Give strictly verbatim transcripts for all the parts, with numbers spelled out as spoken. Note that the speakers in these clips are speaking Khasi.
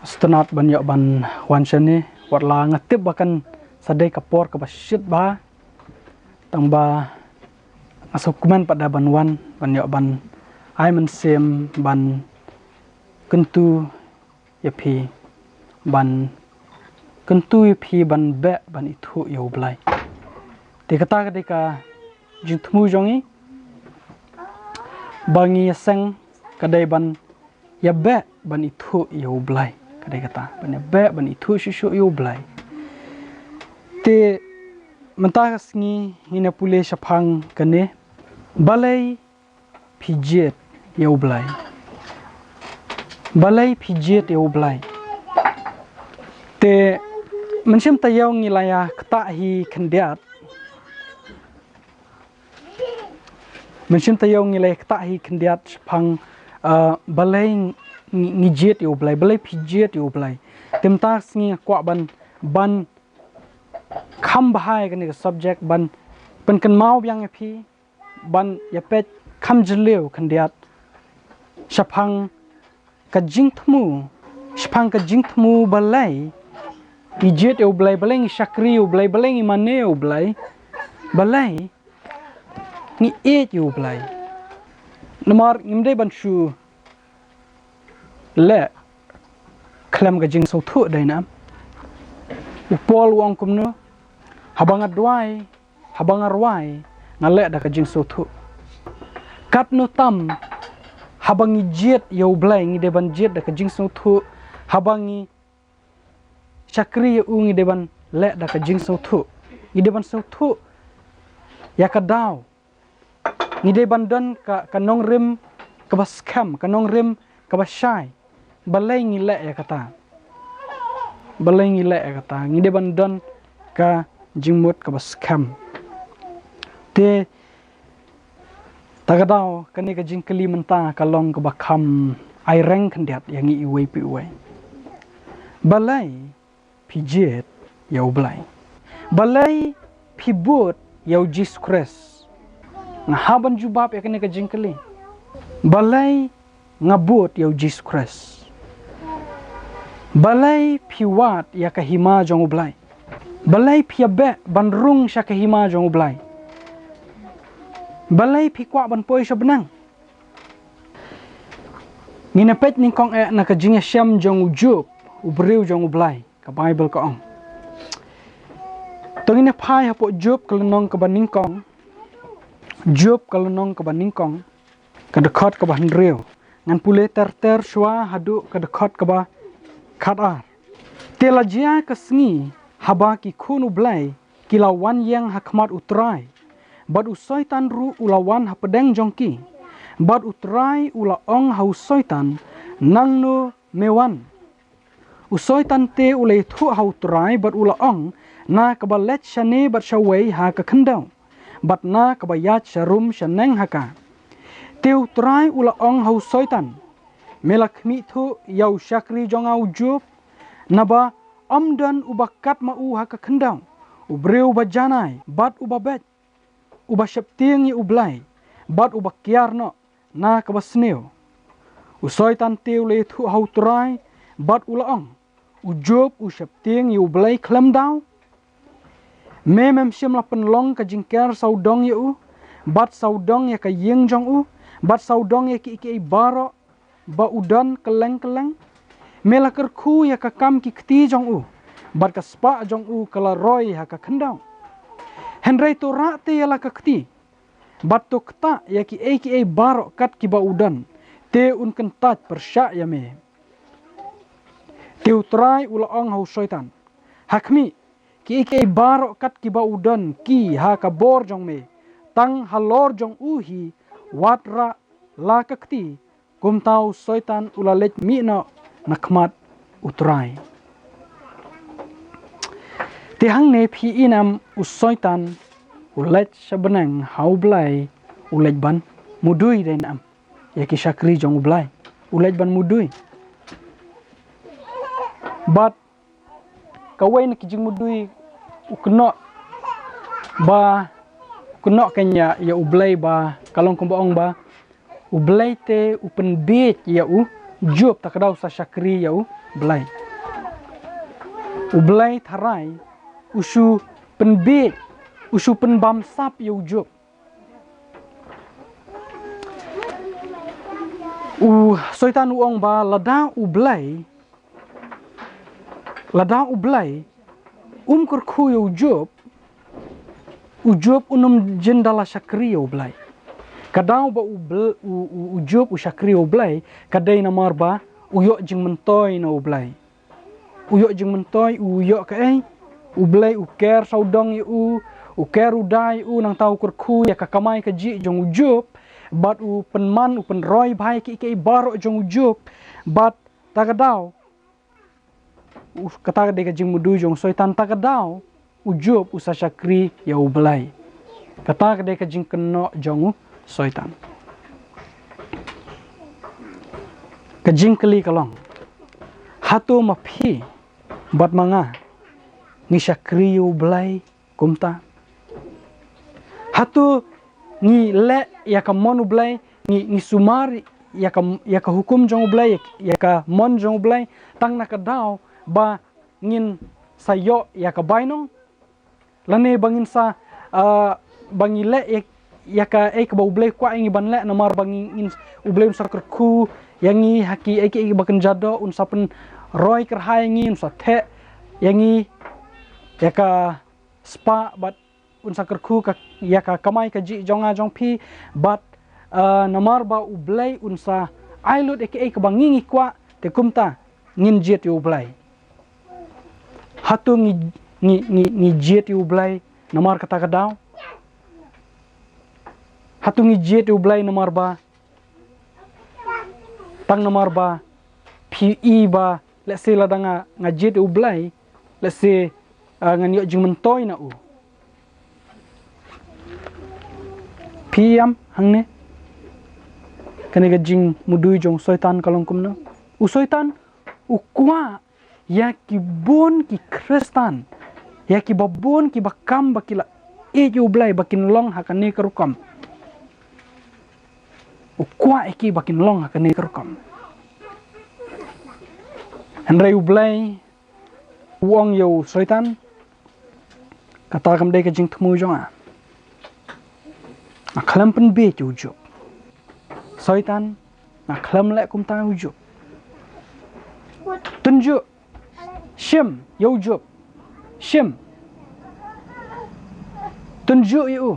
Sngewtynnat ban ïoh ban wan shane, wat la nga tip ba kan sa dei ka por kaba shit bha. Tang ba nga sngewkmen pat da ban wan, ban ïoh ban ai mynsiem ban kyntu ïa phi, ban kyntu ïa phi ban beh ban ithuh ïa U Blei. Te kata ka dei ka jingthmu jong ngi ba ngi ïaseng, ka dei ban ïa beh ban ithuh ïa U Blei. Ka dei kata, ban ïa beh ban ithuh shuh shuh ïa U Blei. Te mynta ka sngi ngin ïa pule shaphang kane: Balei phi jied ïa U Blei? Balei phi jied ïa U Blei? Te mynsiem taïew ngi la ïa ktah hi khyndiat. Mynsiem taïew ngi la ïa ktah hi khyndiat shaphang, uh, balei ngi, ngi jied ïa U Blei, balei phi jied ïa U Blei. Te mynta ka sngi nga kwah ban, ban kham bha ïa kane ka subject, ban pynkynmaw biang ïa phi, ban ïa peit kham jylliew khyndiat shaphang ka jingthmu, shaphang ka jingthmu balei ngi jied ïa U Blei, balei ngi shakri ïa U Blei, balei ngi mane ïa U Blei, balei ngi ïeit ïa U Blei. Namar ngim dei ban shu leh khlem ka jingsngewthuh, dei ne em? U Paul u ong kumno? Haba nga duwai, haba nga rwai, nga leh da ka jingsngewthuh. Katno tam, haba ngi jied ïa U Blei ngi dei ban jied da ka jingsngewthuh, haba ngi shakri ïa U ngi dei ban leh da ka jingsngewthuh, ngi dei ban sngewthuh ïa ka daw. Ngi dei ban don ka, ka nongrim kaba skhem, ka nongrim kaba shai. Balei ngi leh ïa kata? Balei ngi leh ïa kata? Ngi dei ban don ka jingmut kaba skhem. Te ta ka daw kane ka jingkylli mynta ka long kaba kham ai reng khyndiat ïa ngi iwei pa iwei. Balei phi jied ïa U Blei? Balei phi bud ïa U Jisu Khrist? Nga hap ban jubab ïa kane ka jingkylli. Balei nga bud ïa U Jisu Khrist? Balei phi wad ïa ka hima jong U Blei? Balei phi ïa beh ban rung sha ka hima jong U Blei? Balei phi kwah ban poi sha bneng? Ngin ïa peit nyngkong eh na ka jingïashem jong u Job, u briew jong U Blei. Ka Baibl ka ong. To ngin ïa phai hapoh Job ka lynnong kaba nyngkong. Job ka lynnong kaba nyngkong, ka dkhot kaba hynriew. Ngan pule ter ter shuwa haduh ka dkhot kaba khatar. Te la jia ka sngi haba ki khun U Blei ki la wan ïeng ha khmat U Trai, bad u Soitan ruh u la wan hapdeng jong ki. Bad U Trai u la ong ha u Soitan, nangno me wan? U Soitan te u la ïathuh ha U Trai bad u la ong, na kaba leit shane bad shawei ha ka khyndew, bad na kaba ïaid sharum shaneng ha ka. Te U Trai u la ong ha u Soitan, me la khmih thuh ïa u shakri jong nga u Job, naba ym don uba kat ma u ha ka khyndew, u briew uba janai bad uba beit, uba sheptieng ïa U Blei bad uba kiar noh na kaba sniew. U Soitan te u la ïathuh ha U Trai bad u la ong, u Job u sheptieng ïa U Blei khlem daw? Me mem shym la pynlong ka jingker sawdong ïa u, bad sawdong ïa ka ïing jong u, bad sawdong ïa kiei kiei baroh ba u don kylleng kylleng? Me la kyrkhu ïa ka kam ki kti jong u, bad ka spah jong u ka la roi ha ka khyndew. Hynrei to rah te ïa la ka kti, bad to ktah ïa kiei kiei baroh kat kiba u don, te un kyntait pyrshah ïa me. Te U Trai u la ong ha u Soitan, ha khmih, kiei kiei baroh kat kiba u don ki ha ka bor jong me, tang halor jong u hi wat rah la ka kti. Kumta u Soitan u la leit mih noh na khmat U Trai. Te hangne phi i ne em, u Soitan u leit sha bneng ha U Blei, u leit ban mudui, dei ne em? Ïa ki shakri jong U Blei u leit ban mudui. Bad kawei na ki jingmudui u kynnoh ba, u kynnoh kane ïa U Blei ba ka long kumba ong ba U Blei te u pynbiej ïa u Job, ta ka daw sa shakri ïa u, Blei. U Blei tharai u shu pynbiej, u shu pynbamsap ïa u Job. U Soitan u ong ba lada u Blei, lada u Blei um kyrkhu ïa u Job, u Job un ym jin da la shakri ïa u Blei. Ka daw ba u, Bl- u, u, u Job u shakri ïa u Blei ka dei namar ba u ïoh jingmyntoi na u Blei. U ïoh jingmyntoi, u ïoh kaei? U Blei u ker sawdong ïa u, u ker u da ïa u, nangta u kyrkhu ïa ka kamai kajih jong u Job, bad u pynman, u pynroi bha ïa kiei kiei baroh jong u Job, bad ta ka daw, u, kata ka dei ka jingmudui jong u Soitan, ta ka daw u Job u sa shakri ïa u Blei. Kata ka dei ka jingkynnoh jong u Soitan. Ka jingkylli ka long, hato ma phi bad ma nga ngi shakri ïa u Blei kumta? Hato ngi leh ïa ka mon u Blei, ngi, ngi sumar ïa ka, ïa ka hukum jong u Blei, ïa ka mon jong u Blei, tang na ka daw ba ngin sa ïoh ïa ka bainong? Lane ba ngin sa, ah, ba ngi leh ïa, ïa kaei kaba u Blei u kwah ïa ngi ban leh, namar ba ngi, ngin, u Blei un sa kyrkhu ïa ngi ha kiei kiei ba kynja doh, un sa pynroi kyrhai ïa ngi, un sa theh ïa ngi ïa ka spah, bad un sa kyrkhu ka, ïa ka kamai kajih jong nga jong phi, bad, ah, namar ba u Blei un sa ai lut ïa kiei kiei kaba ngi ngi kwah, te kumta ngin jied ïa u Blei. Hato ngi, ngi, ngi, ngi jied ïa u Blei namar kata ka daw? Hato ngi jied ïa u Blei namar ba, tang namar ba phi i ba, let's say, lada nga, nga jied ïa u Blei, let's say, ah, ngan ïoh jingmyntoi na u? Phi ïam hangne, kane ka jingmudui jong u Soitan ka long kumno? U Soitan u kwah ïa ki bun ki Khristan, ïa kiba bun kiba kam ba ki la ïeit ïa u Blei ba kin long ha kane ka rukom. U kwah ïa ki ba kin long ha kane ka rukom. Hynrei u Blei u ong ïa u Soitan, kata kam dei ka jingthmu jong nga. Nga khlem pynbiej ïa u Job. Soitan, nga khlem leh kumta ïa u Job. Tynjuh, shim ïa u Job. Shim. Tynjuh ïa u.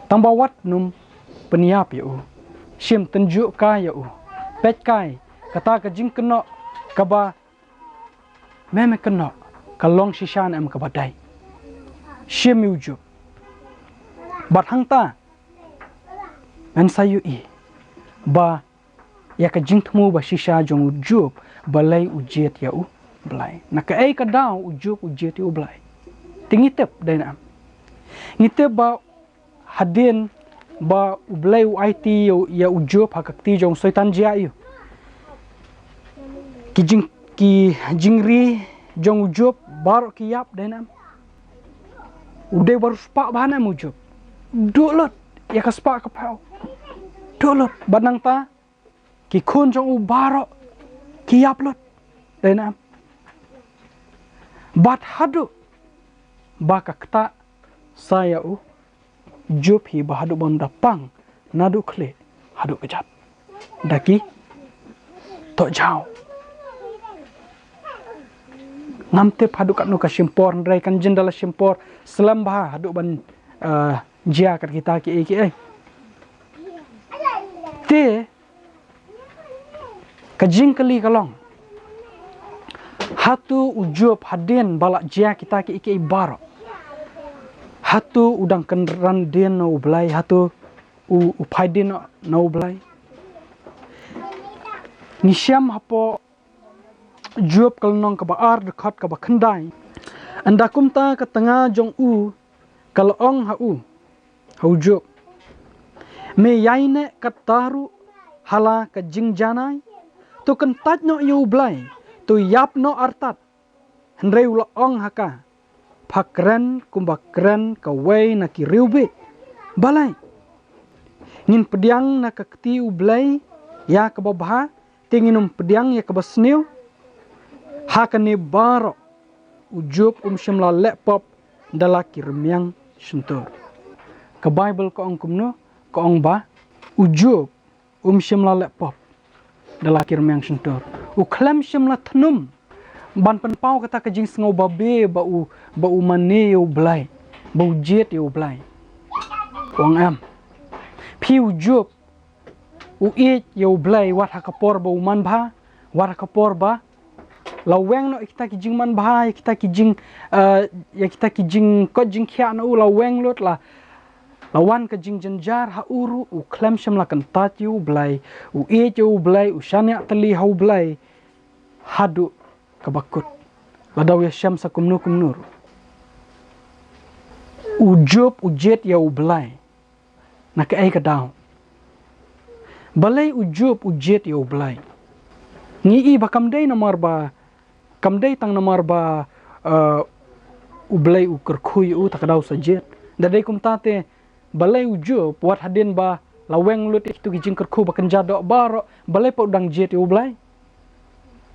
Tang ba wat nym pynïap ïa u. Shim, tynjuh kai ïa u. Peit kai, kata ka jingkynnoh kaba me me kynnoh ka long shisha ne em kaba dei. Shim ïa u Job. Bad hangta men sa ïohi ba ïa ka jingthmu ba shisha jong u Job balei u jied ïa u Blei. Na kaei ka daw u Job u jied ïa u Blei? Te ngi tip dei ne em? Ngi tip ba hadien ba u Blei u aiti ïa u, ïa u Job ha ka kti jong u Soitan, jia ïa u. Ki jing, ki jingri jong u Job baroh ki ïap, dei ne em? U dei ba riewspah bha ne em u Job? Duh lut ïa ka spah ka phew. Duh lut. Bad nangta ki khun jong u baroh ki ïap lut, dei ne em? Bad haduh ba ka ktah sa ïa u Job hi ba haduh ban da pang naduh khlieh haduh kjat da ki tohjaw. Ngam tip haduh katno ka shim por, hynrei kan jin da la shim por slem bha haduh ban, eh, jia kat kita kiei kiei. Te ka jingkylli ka long, hato u Job hadien ba la jia kita kiei kiei baroh, hato u dang kynran dien na u Blei, hato u, u phai dien na u Blei? Ngi shem hapoh Job ka lynnong kaba ar, dkhot kaba khyndai. Ynda kumta ka tnga jong u ka la ong ha u, ha u Job, me ïai neh katta ruh ha la ka jingjanai? To kyntait noh ïa u Blei, to ïap noh artat. Hynrei u la ong ha ka, pha kren kumba kren kawei na ki riewbieit. Balei? Ngin pdiang na ka kti u Blei ïa kaba bha, te ngin ym pdiang ïa kaba sniew? Ha kane baroh, u Job um shym la leh pop da la ki rmiang shyntur. Ka Baibl ka ong kumno, ka ong ba, u Job um shym la leh pop da la ki rmiang shyntur. U khlem shym la thnum ban pynpaw kata ka jingsngew babe ba u, ba u mane ïa u Blei, ba u jied ïa u Blei. U ong em. Phi u Job, u ïeit ïa u Blei wat ha ka por ba u manbha, wat ha ka por ba la weng noh ïa kita ki jingmanbha, ïa kita ki jing, eh, ïa kita ki jingkoit jingkhiah na u, la weng lut, la, la wan ka jingjynjar ha u ruh, u khlem shym la kyntait ïa u Blei, u ïeit ïa u Blei, u shaniah tylli ha u Blei haduh kaba kut. Lada u ïashem sa kumno kumno ruh, u Job u jied ïa u Blei. Na kaei ka daw? Balei u Job u jied ïa u Blei? Ngi i ba kam dei namar ba, kam dei tang namar ba, eh, u Blei u kyrkhu ïa u, ta ka daw sa jied. Da dei kumta te, balei u Job, wat hadien ba la weng lut ïa kitu ki jingkyrkhu ba kynja doh baroh, balei pat u dang jied ïa u Blei?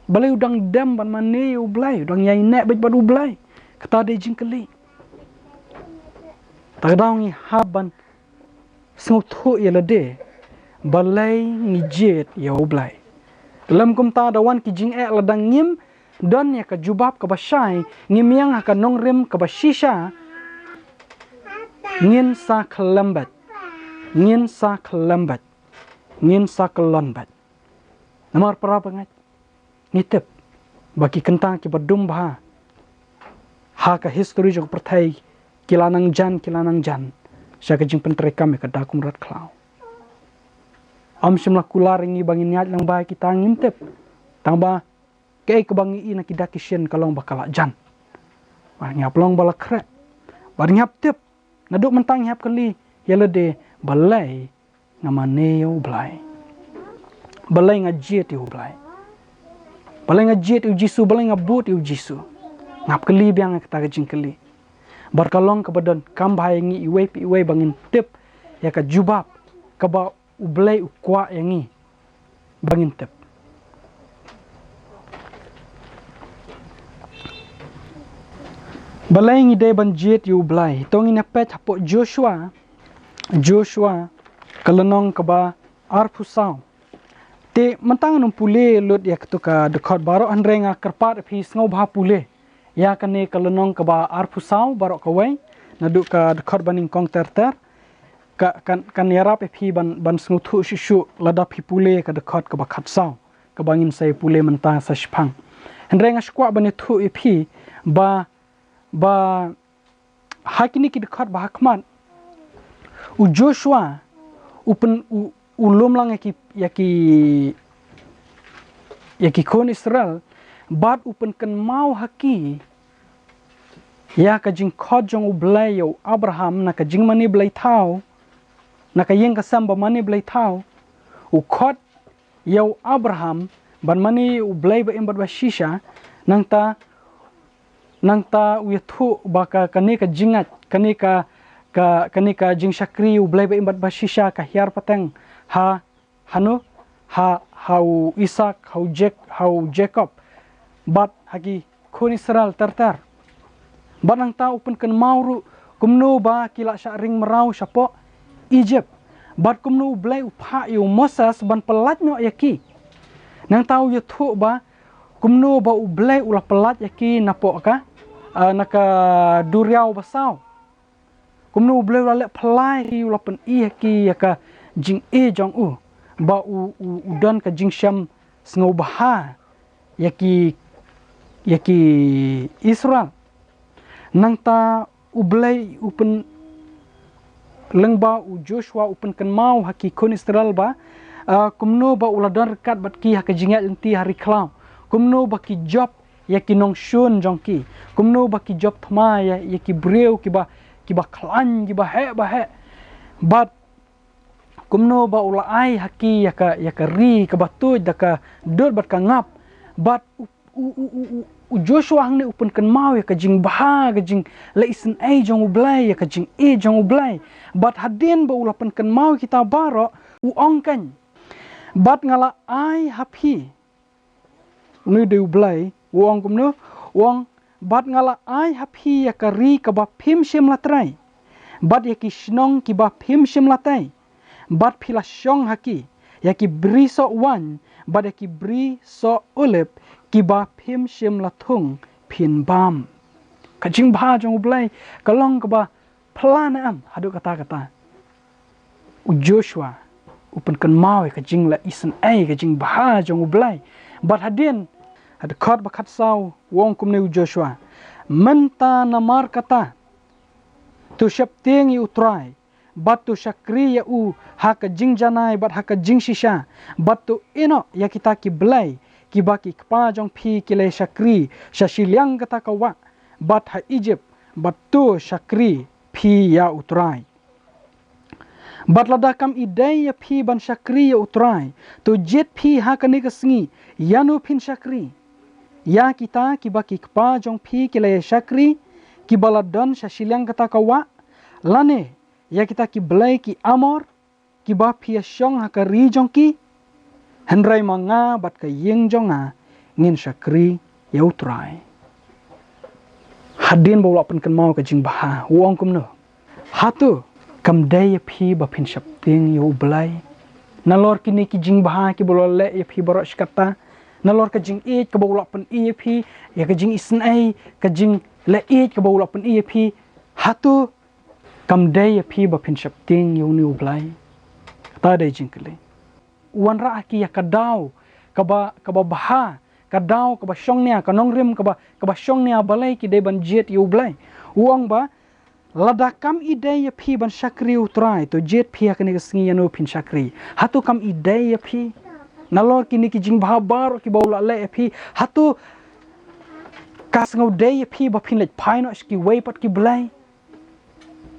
Balei u dang dem ban mane ïa u Blei, u dang ïaineh beit bad u Blei? Kata dei jingkylli. Ta ka daw ngi hap ban sngewthuh ïa lade, balei ngi jied ïa u Blei. Lem kumta da wan ki jingeh, lada ngim don ïa ka jubab kaba shai, ngim ïeng ha ka nongrim kaba shisha, ngin sa khyllem beit, ngin sa khyllem beit, ngin sa kyllon beit. Namar para bangeit, ngi tip ba ki kynta kiba dum bha ha ka history jong ka pyrthei ki la nang jan, ki la nang jan sha ka jingpyntreikam ïa ka dak umrad khlaw. Ym shym la kular ïa ngi ba ngin ïaid lang bha ïa kita, ngim tip. Tang ba kaei kaba ngi i na ki dak ki shin ka long ba ka la jan. Ba ngi hap long ba la khreh. Ba ngi hap tip. Naduh mynta ngi hap kylli ïa lade, balei nga mane ïa u Blei? Balei nga jied ïa u Blei? Balei nga jied ïa u Jisu? Balei nga bud ïa u Jisu? Nga hap kylli biang ïa kata ka jingkylli. Bad ka long kaba donkam bha ïa ngi iwei pa iwei ba ngin tip ïa ka jubab kaba u Blei u kwah ïa ngi ba ngin tip. Balei ngi dei ban jied ïa u Blei? To ngin ïa peit hapoh Joshua, Joshua ka lynnong kaba arphew saw. Te mynta ngan ym pule lut ïa katu ka dkhot baroh, hynrei nga kyrpad ïa phi sngewbha pule ïa kane ka lynnong kaba arphew saw baroh kawei, naduh ka dkhot ba nyngkong ter ter. Ka, kan, kan ïarap ïa phi ban, ban sngewthuh shuh shuh lada phi pule ka dkhot kaba khatsaw, kaba ngin sa ïa pule mynta sa shiphang. Hynrei nga sngewkwah ban ïathuh ïa phi ba, ba ha kine ki dkhot ba ha khmat, u Joshua u pyn, u, u lum lang ïa ki, ïa ki, ïa ki khun Israel, bad u pynkynmaw ha ki ïa ka jingkhot jong u Blei ïa u Abraham na ka jingmane blei thaw, na ka ïing ka sem ba mane blei thaw. U khot ïa u Abraham ban mane u Blei ba im bad ba shisha. Nangta, nangta u ïathuh ba ka, kane ka jingngeit, kane ka, ka, kane ka jingshakri u Blei ba im bad ba shisha ka hiar pateng ha, hano, ha, ha u Isaak, ha u Jak-, ha u Jakob, bad ha ki khun Israel ter ter. Bad nangta u pynkynmaw ruh kumno ba ki la shah ring mraw shapoh Egypt, bad kumno u Blei u phah ïa u Moses ban pyllait noh ïa ki. Nangta u ïathuh ba kumno ba u Blei u la pyllait ïa ki napoh ka, ah, na ka duriaw basaw. Kumno u Blei u la leh phylla ïa ki, u la pyni ïa ki ïa ka jingïeit jong u, ba u, u, u don ka jingshem sngewbha ïa ki, ïa ki Israel. Nangta u Blei u pyn, lyngba u Joshua u pynkynmaw ha ki khun Israel ba, ah, kumno ba u la don ryngkat bad ki ha ka jingïaid lynti ha ri khlaw. Kumno ba ki jop ïa ki nongshun jong ki. Kumno ba ki jop thma ïa, ïa ki briew kiba, kiba khlaiñ, kiba heh ba heh. Bad kumno ba u la ai ha ki ïa ka, ïa ka ri kaba tuid da ka dud bad ka ngap. Bad u, u, u, u, u, u Joshua hangne u pynkynmaw ïa ka jingbha, ka jingleh isynei jong u Blei, ïa ka jingïeit jong u Blei. Bad hadien ba u la pynkynmaw kita baroh, u ong kein, bad nga la ai ha phi, une u dei u Blei, U ong kumno? U ong, bad nga la ai ha phi ïa ka ri kaba phim shym la trei, bad ïa ki shnong kiba phim shym la tei, bad phi la shong ha ki, ïa ki bri soh waiñ, bad ïa ki bri soh olib kiba phim shym la thung phin bam. Ka jingbha jong U Blei ka long kaba phylla ne em haduh katta katta? U Joshua u pynkynmaw ïa ka jingleh isynei, ka jingbha jong U Blei. Bad hadien, ha dkhot ba khatsaw, u ong kumne u Joshua: Mynta namar kata, to sheptieng ïa U Trai, bad to shakri ïa u ha ka jingjanai bad ha ka jingshisha, bad to ïehnoh ïa kita ki blei kiba ki kpa jong phi ki la shakri sha shiliang kata ka wah bad ha Ijipt, bad to shakri phi ïa U Trai. Bad lada kam ïadei ïa phi ban shakri ïa U Trai, to jied phi ha kane ka sngi ïano phin shakri: ïa kita kiba ki kpa jong phi ki la shakri, kiba la don sha shiliang kata ka wah, lane ïa kita ki blei ki Amor, kiba phi ïa shong ha ka ri jong ki? Hynrei ma nga bad ka ïing jong nga, ngin shakri ïa U Trai. Hadien ba u la pynkynmaw ka jingbha, u ong kumno? Hato kam dei ïa phi ba phin sheptieng ïa U Blei? Nalor kine ki jingbha kiba u la leh ïa phi baroh shi katta, nalor ka jingïeit kaba u la pyni ïa phi, ïa ka jingisynei, ka jingleh ïeit kaba u la pyni ïa phi, hato kam dei ïa phi ba phin sheptieng ïa une U Blei? Kata dei jingkylli. U wanrah ha ki ïa ka daw kaba, kaba bha, ka daw kaba shongnia, ka nongrim kaba, kaba shongnia balei ki dei ban jied ïa U Blei. U ong ba lada kam ïadei ïa phi ban shakri ïa U Trai, to jied phi ha kane ka sngi ïano phin shakri. Hato kam ïadei ïa phi? Nalor kine ki jingbha baroh kiba u la leh ïa phi, hato ka sngew dei ïa phi ba phin leit phai noh sha kiwei pat ki blei?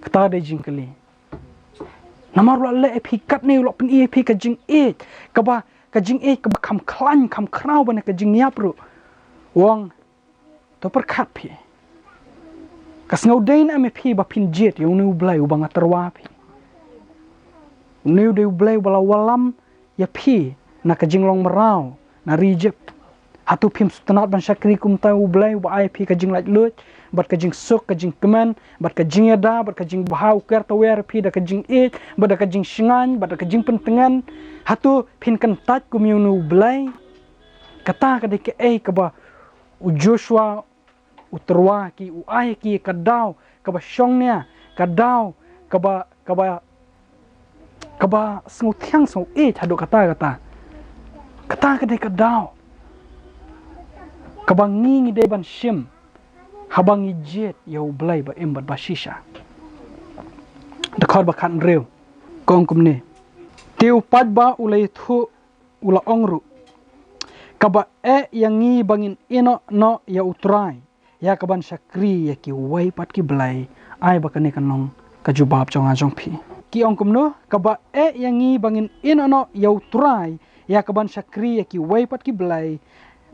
Kata dei jingkylli. Namar u la leh ïa phi katne, u la pyni ïa phi ka jingïeit kaba, ka jingïeit kaba kham khlaiñ, kham khraw ban ïa ka jingïap ruh. U ong, to pyrkhat phi. Ka sngew dei ne em ïa phi ba phin jied ïa une U Blei uba nga tyrwa phi? Une U dei U Blei uba la wallam ïa phi na ka jinglong mraw na ri Ijipt. Hato phim sngewtynnat ban shakri kumta ïa U Blei uba ai phi ka jinglaitluid, bad ka jingsuk, ka jingkmen, bad ka jingïada, bad ka jingbha, u ker tawiar ïa phi da ka jingïeit, bad da ka jingshngaiñ, bad da ka jingpyntngen? Hato phin kyntait kum ïa une U Blei? Kata ka dei kaei kaba u Joshua u tyrwa ki, u ai ki ka daw kaba shongnia, ka daw kaba, kaba, kaba sngewthiang sngewïeit haduh katta katta. Kata ka dei ka daw kaba ngi, ngi dei ban shim haba ngi jied ïa U Blei ba im bad ba shisha. Dkhot ba khathynriew ka ong kumne: Te u paidbah u la ïathuh, u la ong ruh: Kaba eh ïa ngi ba ngin ïehnoh noh ïa U Trai, ïa kaban shakri ïa kiwei pat ki blei. Ai ba kane kan long ka jubab jong nga jong phi. Ki ong kumno? Kaba eh ïa ngi ba ngin ïehnoh noh ïa U Trai, ïa kaban shakri ïa kiwei pat ki blei.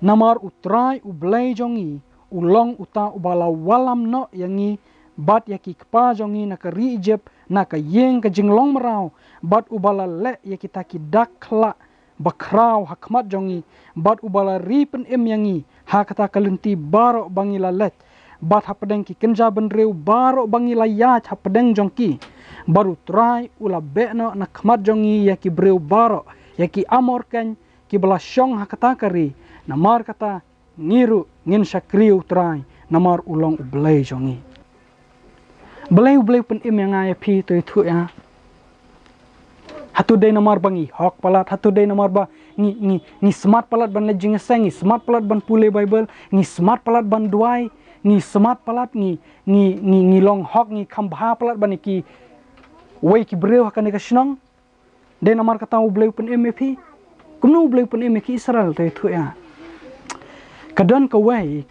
Namar U Trai U Blei jong ngi u long uta uba la wallam noh ïa ngi bad ïa ki kpa jong ngi na ka ri Ijipt, na ka ïing ka jinglong mraw, bad uba la leh ïa kita ki dak khyllah bakhraw ha khmat jong ngi, bad uba la ri pynim ïa ngi ha kata ka lynti baroh ba ngi la leit, bad hapdeng ki kynja bynriew baroh ba ngi la ïaid hapdeng jong ki. Bad U Trai u la beh noh na khmat jong ngi ïa ki briew baroh, ïa ki Amor keiñ, kiba la shong ha kata ka ri. Namar kata, ngi ruh ngin shakri ïa U Trai, namar u long U Blei jong ngi. Balei U Blei u pynim ïa nga ïa phi, to ïathuh ïa nga. Hato dei namar ba ngi hok palat, hato dei namar ba ngi, ngi, ngi smat palat ban leit jingïaseng, ngi smat palat ban pule Baibl, ngi smat palat ban duwai, ngi smat palat, ngi, ngi, ngi, ngi long hok, ngi kham bha palat ban ïa kiwei ki briew ha kane ka shnong? Dei namar kata U Blei u pynim ïa phi? Kumno U Blei u pynim ïa ki Israel, to ïathuh ïa nga. Ka don kawei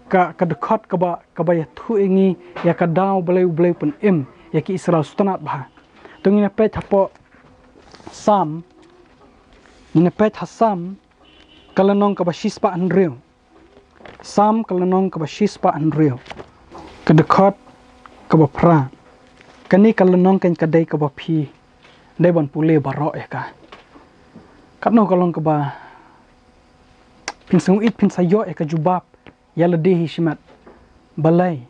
ka, ka dkhot kaba, kaba ïathuh ïa ngi ïa ka daw balei U Blei u pynim ïa ki Israel sngewtynnat bha. To ngin ïa peit hapoh Salm, ngin ïa peit ha Salm ka lynnong kaba shispah hynriew. Salm ka lynnong kaba shispah hynriew, ka dkhot kaba phra. Kane ka lynnong keiñ ka dei kaba phi dei ban pule baroh ïa ka. Katno ka long kaba Phin sngewit, phin sa ïoh ïa ka jubab ïa lade hi shimet. Balei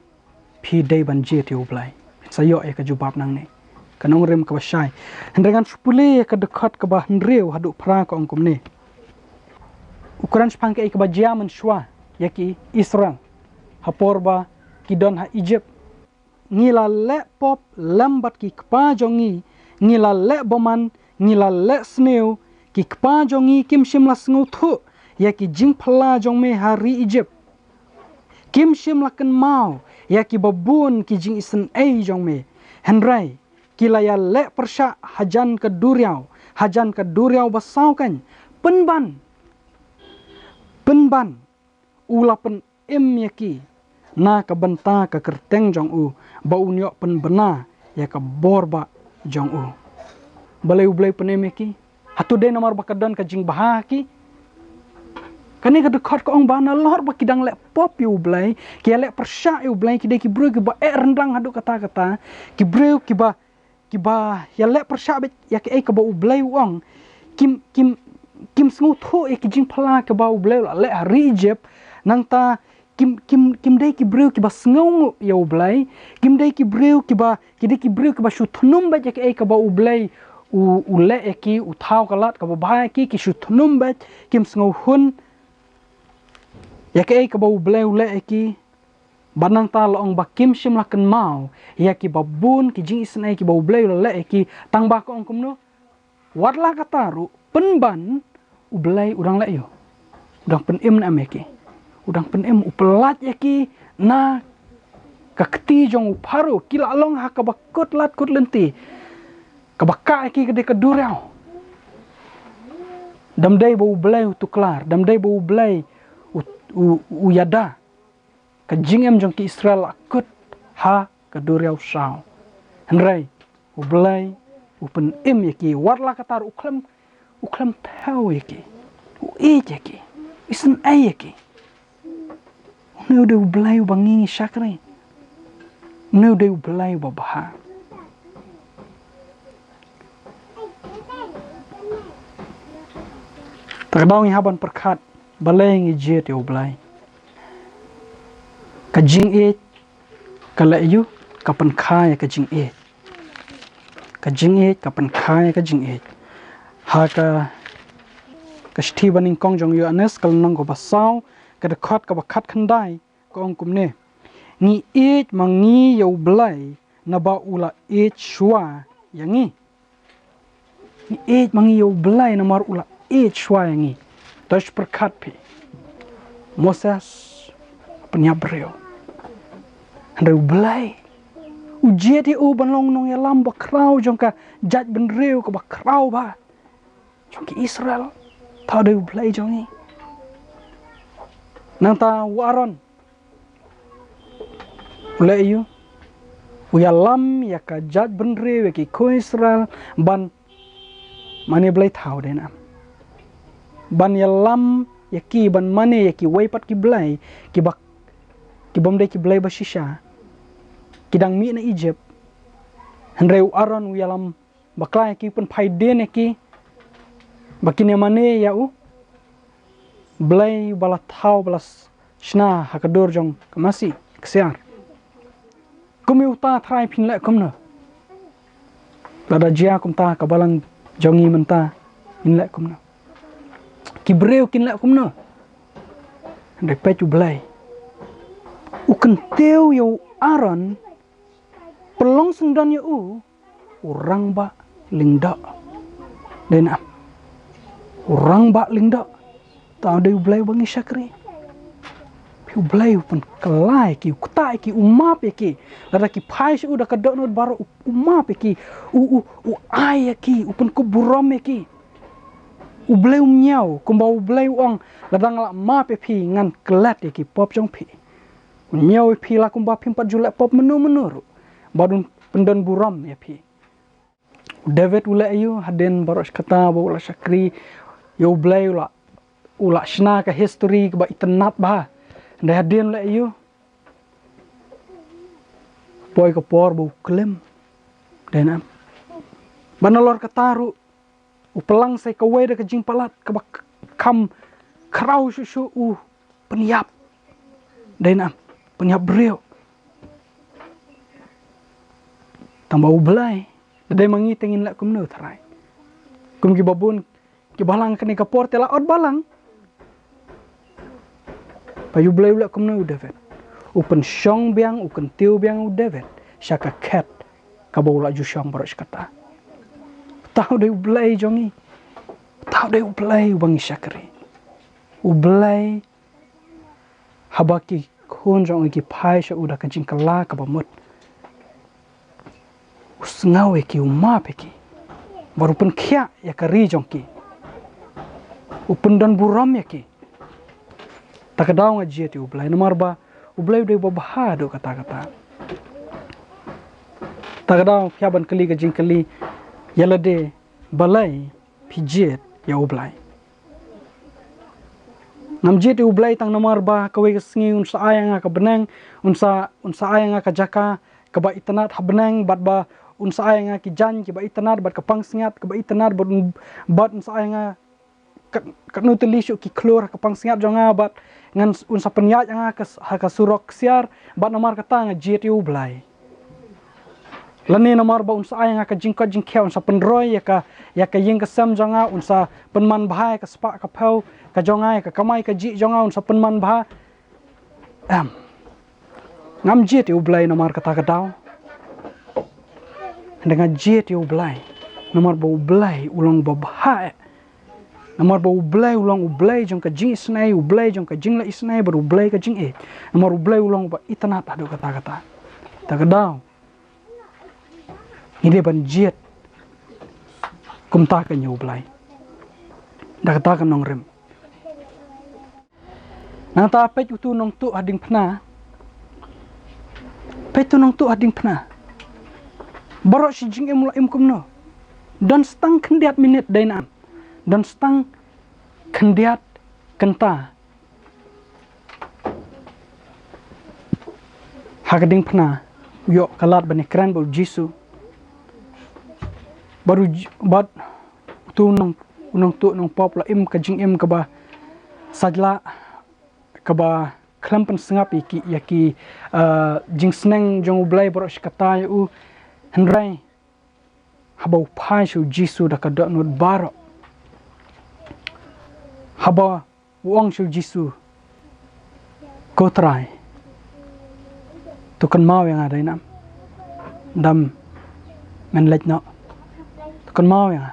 phi dei ban jied ïa U Blei? Phin sa ïoh ïa ka jubab nangne. Ka nongrim kaba shai. Hynrei ngan shu pule ïa ka dkhot kaba hynriew haduh phra, ka ong kumne. U kren shaphang kaei kaba jia mynshuwa ïa ki Israel ha por ba ki don ha Egypt. Ngi la leh pop lem bad ki kpa jong ngi, ngi la leh bymman, ngi la leh sniew, ki kpa jong ngi kim shym la sngewthuh ïa ki jingphylla jong me ha ri Egypt. Kim shym la kynmaw ïa kiba bun ki jingisynei jong me. Hynrei ki la ïaleh pyrshah hajan ka duriaw, hajan ka duriaw ba saw keiñ. Pynban, pynban, u la pynim ïa ki na ka bynta ka kyrteng jong u, ba un ïoh pynbna ïa ka bor ba jong u. Balei U Blei u pynim ïa ki? Hato dei namar ba ka don ka jingbha ha ki? Kane ka dkhot ka ong ba nalor ba ki dang leh pop ïa U Blei, ki ïaleh pyrshah ïa U Blei, ki dei ki briew kiba eh ryndang haduh katta katta, ki briew kiba, kiba ïaleh pyrshah beit ïa kaei kaba U Blei u ong. Kim, kim, kim sngewthuh ïa ki jingphylla kaba U Blei u la leh ha ri Egypt. Nangta kim, kim, kim dei ki briew kiba sngewnguh ïa U Blei. Kim dei ki briew kiba, ki dei ki briew kiba shu thnum beit ïa kaei kaba U Blei u, u leh ïa ki, u thaw ka lad kaba bha ïa ki, ki shu thnum beit, kim sngewhun ïa kaei kaba U Blei u leh ïa ki. Bad nangta la ong ba kim shym la kynmaw ïa kiba bun ki jingisynei kiba U Blei u la leh ïa ki, tang ba ka ong kumno? Wat la katta ruh, pynban, U Blei u dang leh ïa u. U dang pynim ne em ïa ki? U dang pynim, u pyllait ïa ki na ka kti jong u Pharaoh, ki la long ha kaba kut lad kut lynti. Kaba kah ïa ki ka dei ka duriaw. Dam dei ba U Blei u tuklar, dam dei ba U Blei u, u, u ïada. Ka jingim jong ki Israel la kut ha ka duriaw saw. Hynrei U Blei u pynim ïa ki, wat la katta ruh, u khlem, u khlem thaw ïa ki, u ïeit ïa ki, u isynei ïa ki. Une u dei U Blei uba ngi ngi shakri. Une u dei U Blei uba bha. Te ka daw ngi hap ban pyrkhat balei ngi jied ïa U Blei. Ka jingïeit ka leh ïa u, ka pynkha ïa ka jingïeit. Ka jingïeit ka pynkha ïa ka jingïeit. Ha ka, ka shithi banyngkong jong u Ïoannis, ka lynnong kaba saw, ka dkhot kaba khatkhyndai, ka ong kumne: Ngi ïeit ma ngi ïa U Blei naba u la ïeit shuwa ïa ngi. Ngi ïeit ma ngi ïa U Blei namar u la ïeit shuwa ïa ngi. To shu pyrkhat phi. Moses, pynïap briew. Hynrei U Blei u jied ïa u ban long nongïalam bakhraw jong ka jaitbynriew kaba khraw bha jong ki Israel. To dei U Blei jong ngi. Nangta u Aaron, u leh ïa u, u ïalam ïa ka jaitbynriew, ïa ki khun Israel ban mane blei thaw, dei ne em? Ban ïalam ïa ki ban mane ïa kiwei pat ki blei, kiba, ki bym dei ki blei ba shisha, ki dang mih na Egypt. Hynrei u Aaron u ïalam bakla ïa ki, u pynphai dien ïa ki ba kin ïa mane ïa u blei ba la thaw, ba la shna ha ka dur jong ka masi ksiar. Kum ïa uta, trai, phin leh kumno? Lada jia kumta ka balang jong ngi mynta, ngin leh kumno? Ki briew kin leh kumno? Hynrei peit U Blei, u kyntiew ïa u Aaron, pynlong syndon ïa u u rangbah lyngdoh. Dei ne em? U rangbah lyngdoh. To dei U Blei uba ngi shakri. Phi, U Blei u pynkylla ïa ki, u ktah ïa ki, u map ïa ki. Lada ki phai sha u da ka dohnud baroh, u, u map ïa ki. U, u, u ai ïa ki, u pynkup burom ïa ki. U Blei um ñiew, kumba U Blei u ong, lada nga la map ïa phi, ngan klet ïa ki pop jong phi. U ñiew ïa phi la kumba phim pat ju leh pop mynno mynno ruh, bad un pyndon burom ïa phi. U David u leh aïu hadien baroh shi katta ba u la shakri ïa U Blei, u la, u la shna ka history kaba itynnad bha? Hynrei hadien u leh aïu? Poi ka por ba u klim. Dei ne em? Bad nalor kata ruh, u pynlang sa kawei de ka jingpalat kaba k-, kham Khraw shuh shuh u pynïap. Dei nam, pynïap briew. Tang ba U Blei, da dei ma ngi te ngin leh kumno tharai? Kum ki babun, ki balang kane ka por te la ot balang. Ba U Blei u leh kumno U David? U pynshong biang, u kyntiew biang U David sha ka khet kaba u la ju shong baroh shi katta. Uta u dei U Blei jong ngi. Uta u dei U Blei uba ngi shakri. U Blei, haba ki khun jong u ki phai sha u da ka jingkylla kaba mut, u sngew ïa ki, u map ïa ki, bad u pynkhiah ïa ka ri jong ki, u pyndonburom ïa ki. Ta ka daw nga jied ïa U Blei namar ba U Blei u dei uba bha haduh katta katta. Ta ka daw phi hap ban kylli ka jingkylli ïa lade, balei phi jied ïa U Blei? Ngam jied ïa U Blei tang namar ba kawei ka sngi un sa ai ïa nga ka bneng, un sa, un sa ai ïa nga ka jaka kaba itynnad ha bneng, bad ba un sa ai ïa nga ki jaiñ kiba itynnad, bad ka pansngiat kaba itynnad, bad un, bad un sa ai ïa nga kat-, katno tylli shuh ki khlur ha ka pansngiat jong nga, bad ngan s-, un sa pynïaid ïa nga ha ka s-, ha ka surok ksiar, bad namar kata nga jied ïa U Blei. Lane namar ba un sa ai ïa nga ka jingkoit jingkhiah, un sa pynroi ïa ka, ïa ka ïing ka sem jong nga, un sa pynman bha ïa ka spah ka phew ka jong nga, ïa ka kamai kajih jong nga un sa pynman bha. Em. Ngam jied ïa U Blei namar kata ka daw. Hynrei nga jied ïa U Blei namar ba U Blei u long uba bha eh. Namar ba U Blei u long U Blei jong ka jingisynei, U Blei jong ka jingleh isynei, bad U Blei ka jingïeit. Namar U Blei u long uba itynnad haduh katta katta. Ta ka daw ngi dei ban jied kumta keiñ ïa U Blei. Da kata ka nongrim. Nangta peit utu u nongtuh ha diengphna. Peit utu u nongtuh ha diengphna. Baroh shi jingim u la im kumno? Don tang khyndiat minit, dei nam? Don tang khyndiat kynta ha ka diengphna, u ïoh ka lad ban ïakren bad U Jisu. Bad u J-, bad utu u nong, u nongtuh nongpop u la im ka jingim kaba saitjlah, kaba khlem pynsngap ïa ki, ïa ki, eh, jingsneng jong U Blei baroh shi katta ïa u. Hynrei haba u phai sha U Jisu da ka dohnud baroh, haba u ong sha U Jisu, "Ko Trai, to kynmaw ïa nga, dei nam? Dam men leit noh. To kynmaw ïa nga."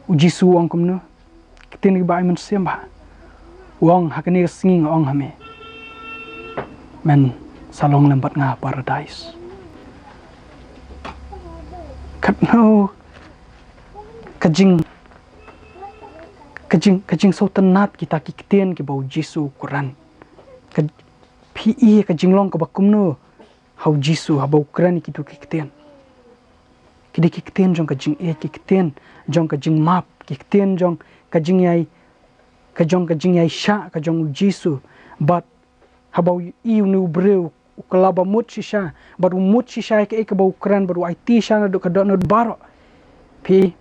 U Jisu u ong kumno? Ktien kiba ai mynsiem bha. U ong, "Ha kane ka sngi nga ong ha me, men sa long lem bad nga ha Paradais." Katno ka jing, ka jing, ka jingsngewtynnad kita ki ktien kiba U Jisu u kren. Ka, phi i ka jinglong kaba kumno ha U Jisu haba u kren ïa kitu ki ktien. Ki dei ki ktien jong ka jingïeit, ki ktien jong ka jingmap, ki ktien jong ka jingïai, ka jong ka jingïaishah ka jong U Jisu. Bad haba u i une u briew u kylla ba mut shisha, bad u mut shisha ïa kaei kaba u kren, bad u aiti shisha naduh ka dohnud baroh, phi,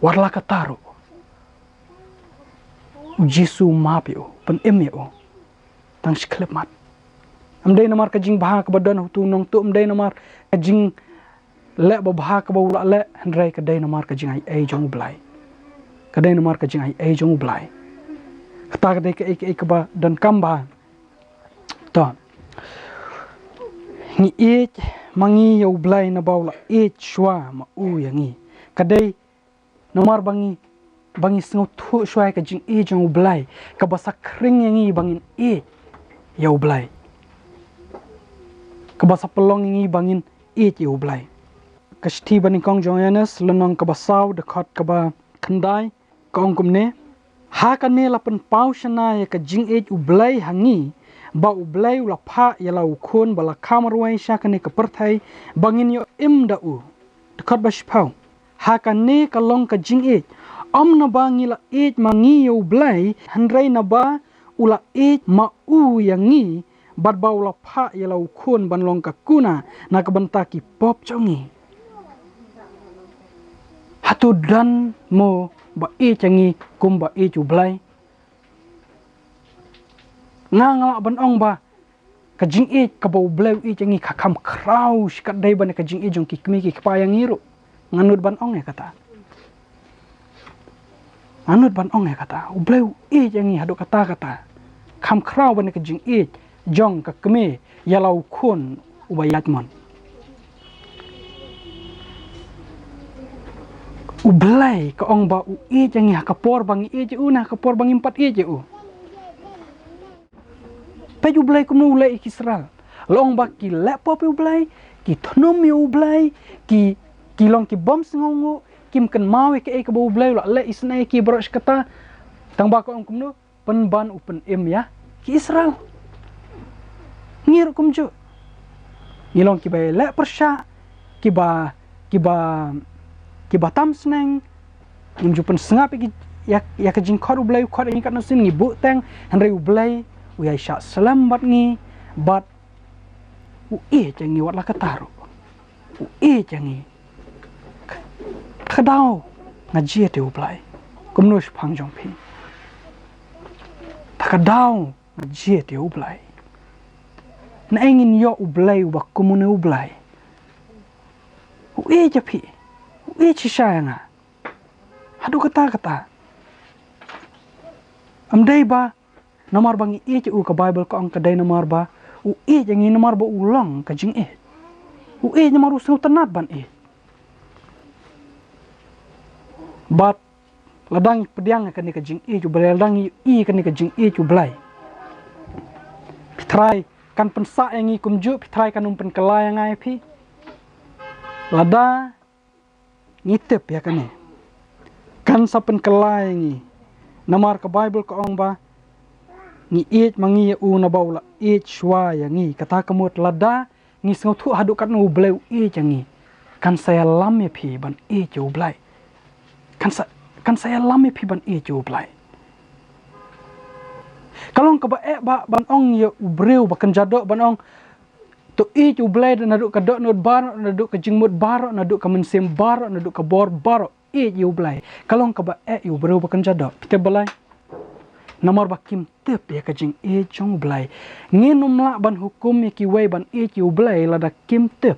wat la katta ruh, U Jisu u map ïa u, u pynim ïa u tang shi khyllipmat. Ym dei namar ka jingbha kaba don ha utu u nongtuh, ym dei namar ka jingleh babha kaba u la leh, hynrei ka dei namar ka jingaiei jong U Blei. Ka dei namar ka jingaiei jong U Blei. Kata ka dei kaei kaei kaba donkam bha. To. Ngi ïeit ma ngi ïa U Blei naba u la ïeit shuwa ma u ïa ngi. Ka dei namar ba ngi, ba ngi sngewthuh shuwa ïa ka jingïeit jong U Blei, kaba sa khring ïa ngi ba ngin ïeit ïa U Blei, kaba sa pynlong ïa ngi ba ngin ïeit ïa U Blei. Ka shithi banyngkong jong u Ïoannis, lynnong kaba saw, dkhot kaba khyndai, ka ong kumne: "Ha kane la pynpaw shynna ïa ka jingïeit U Blei ha ngi, ba U Blei u la phah ïa la u Khun ba la kham marwei sha kane ka pyrthei, ba ngin ïoh im da u." Dkhot ba shiphew: "Ha kane ka long ka jingïeit, ym naba ngi la ïeit ma ngi ïa U Blei, hynrei naba u la ïeit ma u ïa ngi, bad ba u la phah ïa la u Khun ban long ka kuna na ka bynta ki pop jong ngi." Hato don mo ba ïeit ïa ngi kum ba ïeit U Blei? Nga nga lah ban ong ba ka jingïeit kaba U Blei u ïeit ïa ngi ka kham khraw shikatdei ban ka jingïeit jong ki kmie ki kpa ïa ngi ruh. Nga nud ban ong ïa kata. Nga nud ban ong ïa kata. U Blei u ïeit ïa ngi haduh katta katta. Kham khraw ban ka jingïeit jong ka kmie ïa la u khun uba ïaid mon. U Blei ka ong ba u ïeit ïa ngi ha ka por ba ngi ïeit ïa u, ne ha ka por ba ngim pat ïeit ïa u. Peit U Blei kumno u leh ïa ki Israel. La ong ba ki leh pop ïa U Blei, ki thnum ïa U Blei, ki, ki long ki bym sngewnguh, kim kynmaw ïa kaei kaba U Blei u la leh isynei ïa ki baroh shi katta. Tang ba ka ong kumno, pynban u pynim ïa ki Israel. Ngi ruh kumjuh. Ngi long kiba leh pyrshah, kiba, kiba, kiba tam sneng. Ngim ju pynsngap ïa ki, ïa, ïa ka jingkhot U Blei, u khot ïa ngi katno sien, ngi buh teng, hynrei U Blei u ïai shah slem bad ngi, bad u ïeit ïa ngi wat la katta ruh. U ïeit ïa ngi. Ta ka daw nga jied ïa U Blei. Kumno shaphang jong phi? Ta ka daw nga jied ïa U Blei. Naei ngin ïoh U Blei uba kum une U Blei? U ïeit ïa phi. U ïeit shisha ïa nga. Haduh katta katta. Ym dei ba namar ba ngi ïeit ïa u, ka Baibl ka ong ka dei namar ba u ïeit ïa ngi, namar ba u long ka jingïeit. U ïeit namar u sngewtynnat ban ïeit. Bad lada ngi pdiang ïa kane ka jingïeit U Blei, lada ngi ïohi ïa kane ka jingïeit U Blei, Phi Trai kan pynsah ïa ngi kumjuh, Phi Trai kan ym pynkylla ïa nga ïa phi. Lada ngi tip ïa kane, kan sa pynkylla ïa ngi. Namar ka Baibl ka ong ba ngi ïeit ma ngi ïa u naba u la ïeit shuwa ïa ngi. Kata ka mut lada ngi sngewthuh haduh katno U Blei u ïeit ïa ngi, kan sa ïalam ïa phi ban ïeit ïa U Blei. Kan sa, kan sa ïalam ïa phi ban ïeit ïa U Blei. Ka long kaba eh ba ban ong ïa u briew ba kynja doh ban ong, to ïeit U Blei naduh ka dohnud baroh, naduh ka jingmut baroh, naduh ka mynsiem baroh, naduh ka bor baroh, ïeit ïa U Blei. Ka long kaba eh ïa u briew ba kynja doh. Phi tip balei? Namar ba kim tip ïa ka jingïeit jong U Blei. Ngin ym lah ban hukum ïa kiwei ban ïeit ïa U Blei lada kim tip.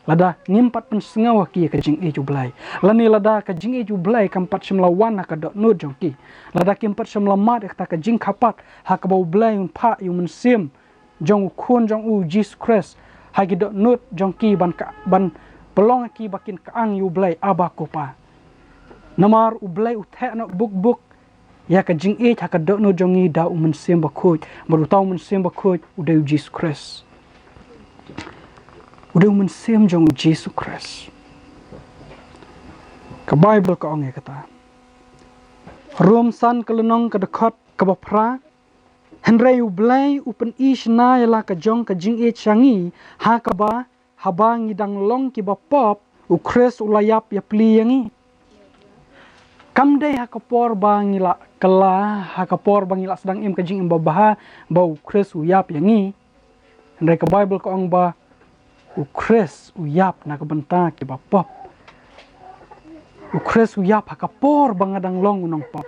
Lada ngim pat pynsngew ha ki ïa ka jingïeit U Blei, lane lada ka jingïeit U Blei kam pat shym la wan ha ka dohnud jong ki, lada kim pat shym la mad ïa kata ka jingkhapat ha kaba U Blei un phah ïa u Mynsiem jong u Khun jong u Jisu Khrist ha ki dohnud jong ki ban ka, ban pynlong ïa ki ba kin kyang ïa U Blei Abba ko Pa. Namar U Blei u theh noh buk buk ïa ka jingïeit ha ka dohnud jong ngi da u Mynsiem Bakhuid. Bad uta u Mynsiem Bakhuid u dei u Jisu Khrist. U dei u Mynsiem jong u Jisu Khrist. Ka Baibl ka ong ïa kata. Rom san ka lynnong ka dkhot kaba phra. Hynrei U Blei u pyni shynna ïa la ka jong ka jingïeit sha ngi ha kaba, haba ngi dang long kiba pop, u Khrist u la ïap ïapli ïa ngi. Kam dei ha ka por ba ngi la kylla, ha ka por ba ngi la sdang im ka jingim babha, ba u Khrist u ïap ïa ngi. Hynrei ka Baibl ka ong ba u Khrist u ïap na ka bynta kiba pop. U Khrist u ïap ha ka por ba nga dang long u nongpop.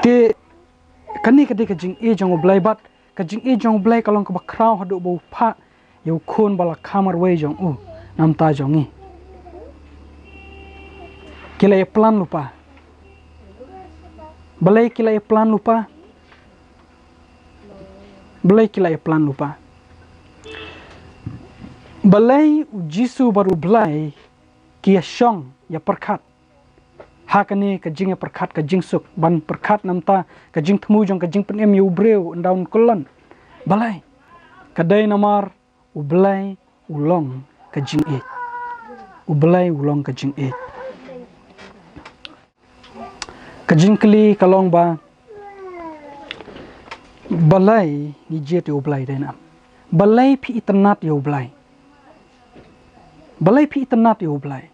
Te kane ka dei ka jingïeit jong U Blei, bad ka jingïeit jong U Blei ka long kaba khraw haduh ba u phah ïa u Khun ba la kha marwei jong u na bynta jong ngi. Ki la ïaplan lypa. Balei ki la ïaplan lypa? Balei ki la ïaplan lypa? Balei u Jisu bad U Blei ki ïashong ïapyrkhat ha kane ka jingïapyrkhat ka jingsuk, ban pyrkhat na bynta ka jingthmu jong ka jingpynim ïa u briew ynda un kyllon? Balei? Ka dei namar U Blei u long ka jingïeit. U Blei u long ka jingïeit. Ka jingkylli ka long ba, balei ngi jied ïa U Blei, dei na? Balei phi itynnad ïa U Blei? Balei phi itynnad ïa U Blei?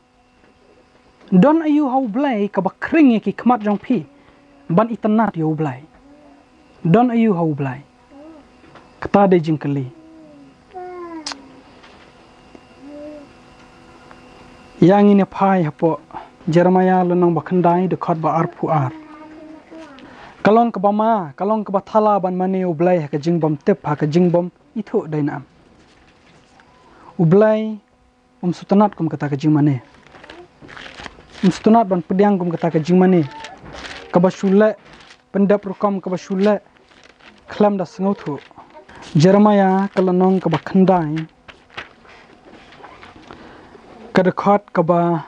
Don aïu ha U Blei kaba khring ïa ki khmat jong phi ban itynnad ïa U Blei? Don aïu ha U Blei? Kata dei jingkylli. Ïa ngin ïa phai hapoh Jeremiah lynnong ba khyndai dkhot ba arphew ar. Ka long kaba ma, ka long kaba thala ban mane U Blei ha ka jingbym tip, ha ka jingbym ithuh dei na em. U Blei um sngewtynnat kum kata ka jingmane. Um sngewtynnat ban pdiang kum kata ka jingmane. Kaba shu leh, pyndep rukom kaba shu leh khlem da sngewthuh. Jeremiah ka lynnong kaba khyndai, ka dkhot kaba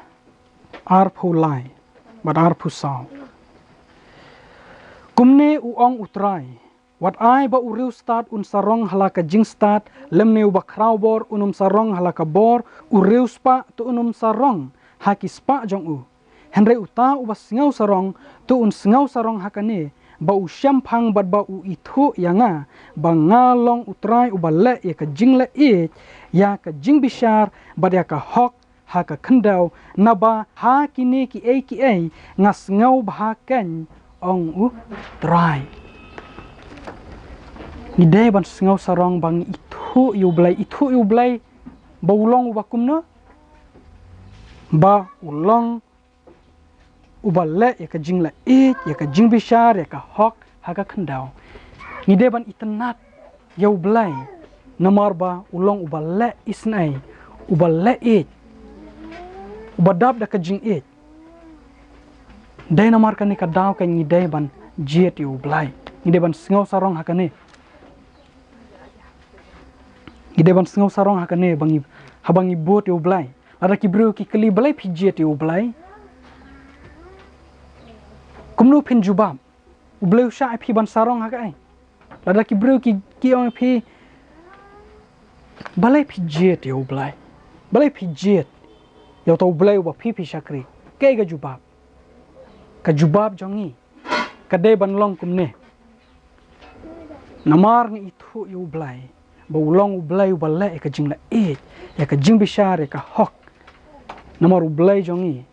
arphew lai bad arphew saw. Kumne u ong U Trai, wat ai ba u riewstad un sarong ha la ka jingstad, lymne uba khrawbor un ym sarong ha la ka bor, u riewspah to un ym sarong ha ki spah jong u. Hynrei uta uba sngewsarong to un sngewsarong ha kane, ba u shemphang bad ba u ithuh ïa nga, ba nga long U Trai uba leh ïa ka jingleh ïeit, ïa ka jingbishar bad ïa ka hok ha ka khyndew, naba ha kine kiei kiei nga sngewbha keiñ, ong U Trai. Ngi dei ban sngewsarong ba ngi ithuh ïa U Blei, ithuh ïa U Blei ba u long uba kumno? Ba u long uba leh ïa ka jingleh ïeit, ïa ka jingbishar, ïa ka hok ha ka khyndew. Ngi dei ban itynnat ïa U Blei namar ba u long uba leh isynei, uba leh ïeit, uba dap da ka jingïeit. Dei namar kane ka daw ka ngi dei ban jied ïa U Blei. Ngi dei ban sngewsarong ha kane. Ngi dei ban sngewsarong ha kane ba ngi, haba ngi bud ïa U Blei. Lada ki briew ki kylli balei phi jied ïa U Blei, kumno phin jubab? U Blei u shah ïa phi ban sarong ha kaei? Lada ki briew ki, ki ong ïa phi balei phi jied ïa U Blei, balei phi jied ïa uta U Blei uba phi phi shakri, kaei ka jubab? Ka jubab jong ngi ka dei ban long kumne. Namar ngi ithuh ïa U Blei ba u long U Blei uba leh ïa ka jingleh ïeit, ïa ka jingbishar, ïa ka hok. Namar U Blei jong ngi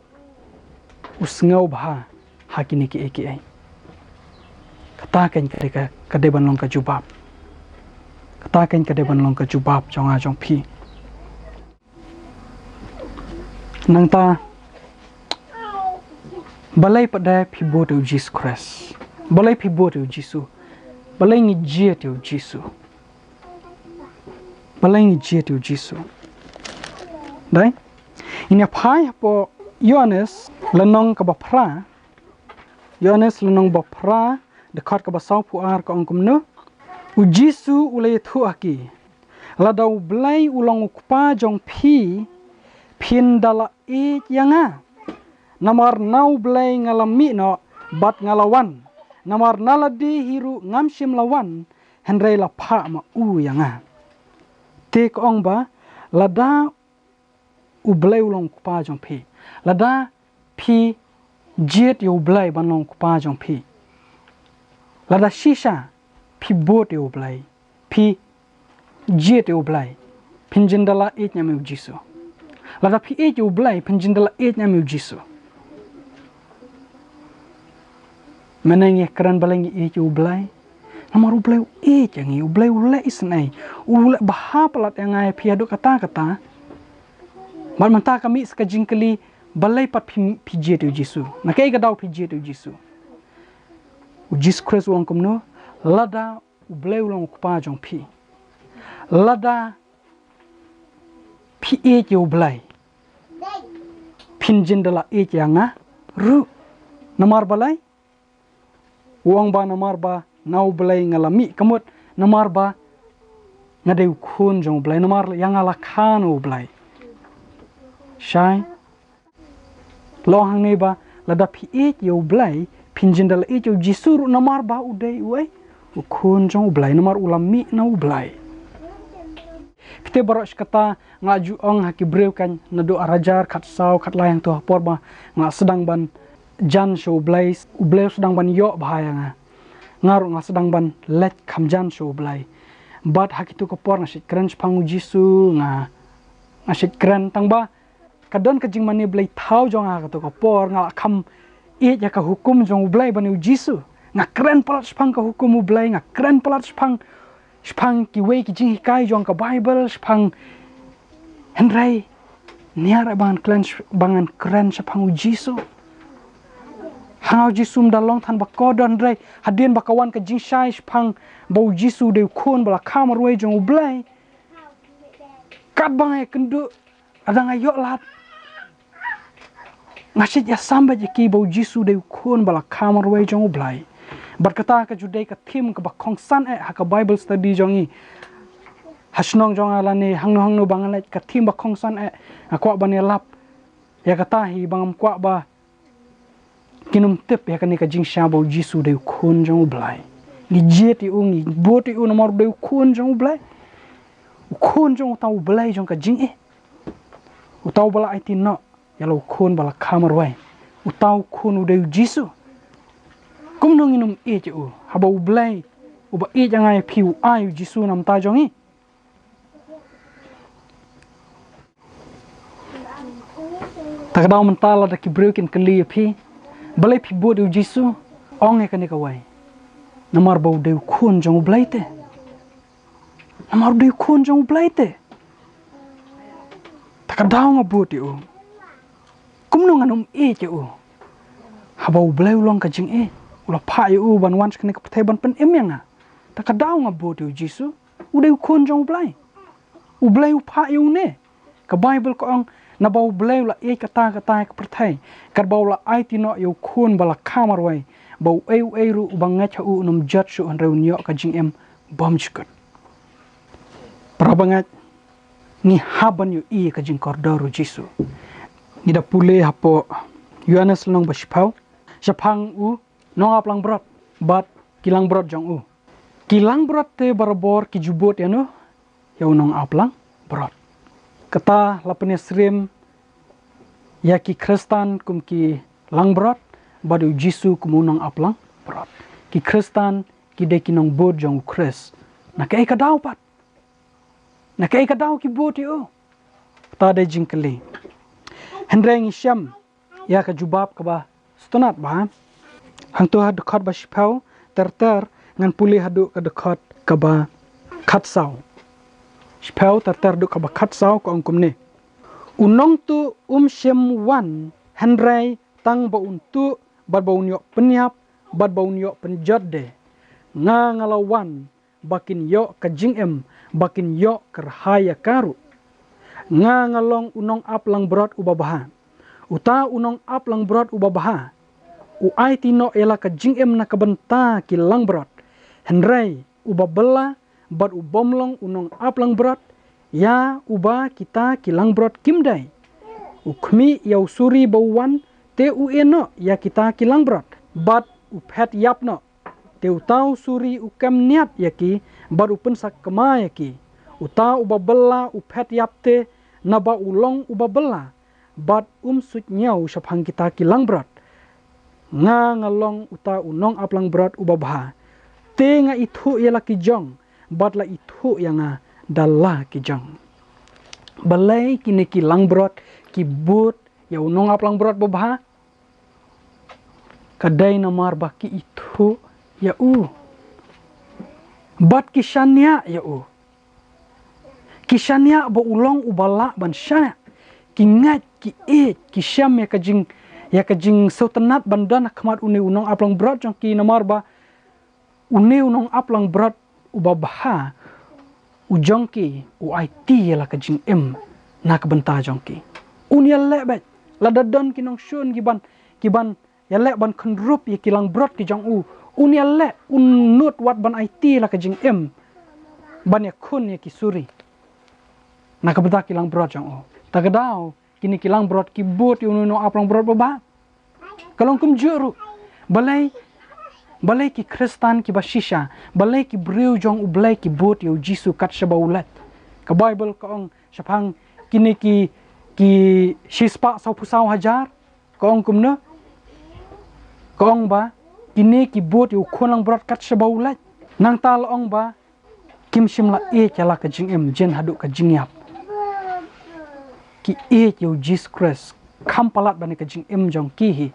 u sngewbha ha kine kiei kiei. Kata keiñ ka dei ka, ka dei ban long ka jubab. Kata keiñ ka dei ban long ka jubab jong nga jong phi. Nangta, balei pat de phi bud ïa U Jisu Khrist? Balei phi bud ïa U Jisu? Balei ngi jied ïa U Jisu? Balei ngi jied ïa U Jisu? Dei? Ngin ïa phai hapoh Ïoannis lynnong kaba phra. Ïoannis lynnong ba phra, dkhot kaba sawphew ar ka ong kumno? U Jisu u la ïathuh ha ki, lada U Blei u long U Kpa jong phi, phin da la ïeit ïa nga. Namar na U Blei nga la mih noh bad nga la wan. Namar na lade hi ruh ngam shym la wan, hynrei la phah ma u ïa nga. Te ka ong ba lada U Blei u long U Kpa jong phi, lada phi jied ïa U Blei ban long U Kpa jong phi, lada shisha phi bud ïa U Blei, phi jied ïa U Blei, phin jin da la ïeit ne em ïa U Jisu? Lada phi ïeit ïa U Blei, phin jin da la ïeit ne em ïa U Jisu? Mynne ngi kren balei ngi ïeit ïa U Blei. Namar U Blei u ïeit ïa ngi, U Blei u leh isynei, u leh bha palat ïa nga ïa phi haduh katta katta. Bad mynta ka mih sa ka jingkylli, balei pat phi, phi jied ïa U Jisu? Na kaei ka daw phi jied ïa U Jisu? U Jisu Khrist u ong kumno? Lada U Blei u long U Kpa jong phi, lada phi ïeit ïa U Blei, phin jin da la ïeit ïa nga ruh. Namar balei? U ong ba namar ba na U Blei nga la mih, ka mut namar ba nga dei u khun jong U Blei, namar ïa nga la kha na U Blei. Shai. La ong hangne ba lada phi ïeit ïa U Blei, phin jin da la ïeit ïa U Jisu ruh, namar ba u dei uei? U khun jong U Blei, namar u la mih na U Blei. Phi tip baroh shi katta nga ju ong ha ki briew kan, naduh ar hajar khatsaw khatlai hangto ha por ba nga sdang ban jan sha U Blei, U Blei u sdang ban ïoh bha ïa nga. Nga ruh nga sdang ban leit kham jan sha U Blei. Bad ha kito ka por nga shait kren shaphang U Jisu, nga, nga shait kren tang ba ka don ka jingmane blei thaw jong nga ha kato ka por, nga la kham ïeit ïa ka hukum jong U Blei bad U Jisu. Nga kren palat shaphang ka hukum U Blei, nga kren palat shaphang, shaphang kiwei ki jinghikai jong ka Baibl, shaphang, hynrei Niar ba ngan kren, ba ngan kren shaphang u Jisu. Hangta u Jisu um da long than ba kordor, hynrei hadien ba ka wan ka jingshai shaphang ba u Jisu u dei u khun ba la kha marwei jong u Blei. Katba nga ïakynduh, lada nga ïoh lad, nga shait ïasam beit ïa ki ba u Jisu u dei u khun ba la kha marwei jong u Blei. Bad kata ka ju dei ka thim kaba kongsan eh ha ka Bible study jong ngi. Ha shnong jong nga lane hangno hangno ba nga leit, ka thim ba kongsan eh. Nga kwah ban ïalap ïa kata hi, ba ngam kwah ba kin ym tip ïa kane ka jingshai ba u Jisu u dei u khun jong u Blei. Ngi jied ïa u, ngi bud ïa u namar u dei u khun jong u Blei. U khun jong uta u Blei jong ka jingïeit. Uta uba la aiti noh ïa la u khun ba la kha marwei. Uta u khun u dei u Jisu. Kumno ngin ym ïeit ïa u, haba u Blei uba ïeit ïa nga ïa phi u ai u Jisu na ka bynta jong ngi? Ta ka daw mynta lada ki briew kin kylli ïa phi, balei phi bud ïa u Jisu, ong ïa kane kawei: namar ba u dei u khun jong u Blei te. Namar u dei u khun jong u Blei te. Ta ka daw nga bud ïa u. Kumno ngan ym ïeit ïa u, haba u Blei u long ka jingïeit, u la phah ïa u ban wan sha kane ka pyrthei ban pynim ïa nga? Ta ka daw nga bud ïa u Jisu. U dei u khun jong u Blei. U Blei u phah ïa une. Ka Bible ka ong, naba u Blei u la ïeit katta katta ïa ka pyrthei, katba u la aiti noh ïa u khun ba la kha marwei, ba uei uei ruh uba ngeit ha u un ym jot shuh, hynrei un ïoh ka jingim bym jukut. Para bangeit, ngi hap ban ïohi ïa ka jingkordor u Jisu. Ngi da pule hapoh Ïoannis lynnong ba shiphew shaphang u nongap langbrot bad ki langbrot jong u. Ki langbrot te barabor ki ju bud ïano? Ïa u nongap langbrot. Kata la pynïasyriem ïa ki Khristan kum ki langbrot bad u Jisu kum u nongap langbrot. Ki Khristan ki dei ki nongbud jong u Khrist. Na kaei ka daw pat? Na kaei ka daw ki bud ïa u? Kata dei jingkylli. Hynrei ngi shem ïa ka jubab kaba sngewtynnat bha. Hangto ha dkhot ba shiphew ter ter, ngan pule haduh ka dkhot kaba khatsaw. Shiphew ter ter haduh kaba khatsaw ka ong kumne: U nongtuh um shym wan hynrei tang ba un tuh bad ba un ïoh pynïap bad ba un ïoh pynjot de. Nga nga la wan ba kin ïoh ka jingim, ba kin ïoh kyrhai ïa ka ruh. Nga nga long u nongap langbrot uba bha. Uta u nongap langbrot uba bha u aiti noh ïa la ka jingim na ka bynta ki langbrot. Hynrei uba bylla bad u bym long u nongap langbrot ïa uba kita ki langbrot kim dei, u khmih ïa u suri ba u wan, te u ïeh noh ïa kita ki langbrot bad u phet ïap noh. Te uta u suri u kem niat ïa ki bad u pynsakma ïa ki. Uta uba bylla u phet ïap te, naba u long uba bylla bad um suidñiew shaphang kita ki langbrot. Nga nga long uta u nongap langbrot uba bha. Te nga ithuh ïa la ki jong bad la ithuh ïa nga da la ki jong. Balei kine ki langbrot ki bud ïa u nongap langbrot babha? Ka dei namar ba ki ithuh ïa u bad ki shaniah ïa u. Ki shaniah ba u long uba lah ban shaniah. Ki ngeit, ki ïeit, ki shem ïa ka jing, ïa ka jingsngewtynnat ban don ha khmat une u nongap langbrot jong ki, namar ba une u nongap langbrot uba bha u jong ki u aiti ïa la ka jingim na ka bynta jong ki. Un ïaleh beit, lada don ki nongshun kiban, kiban ïaleh ban khynrup ïa ki langbrot ki jong u, un ïaleh, un nud wat ban aiti ïa la ka jingim ban ïakhun ïa ki suri na ka bynta ki langbrot jong u. Ta ka daw kine ki langbrot ki bud ïa une u nongap langbrot babha? Ka long kumjuh ruh. Balei, balei ki Khristan kiba shisha, balei ki briew jong U Blei ki bud ïa U Jisu kat shaba u leit? Ka Baibl ka ong shaphang kine ki, ki shispah sawphew saw hajar, ka ong kumno? Ka ong ba kine ki bud ïa u khun langbrot kat shaba u leit. Nangta la ong ba kim shym la ïeit ïa la ka jingim, jin haduh ka jingïap. Ki ïeit ïa U Jisu Khrist kham palat ban ïa ka jingim jong ki hi.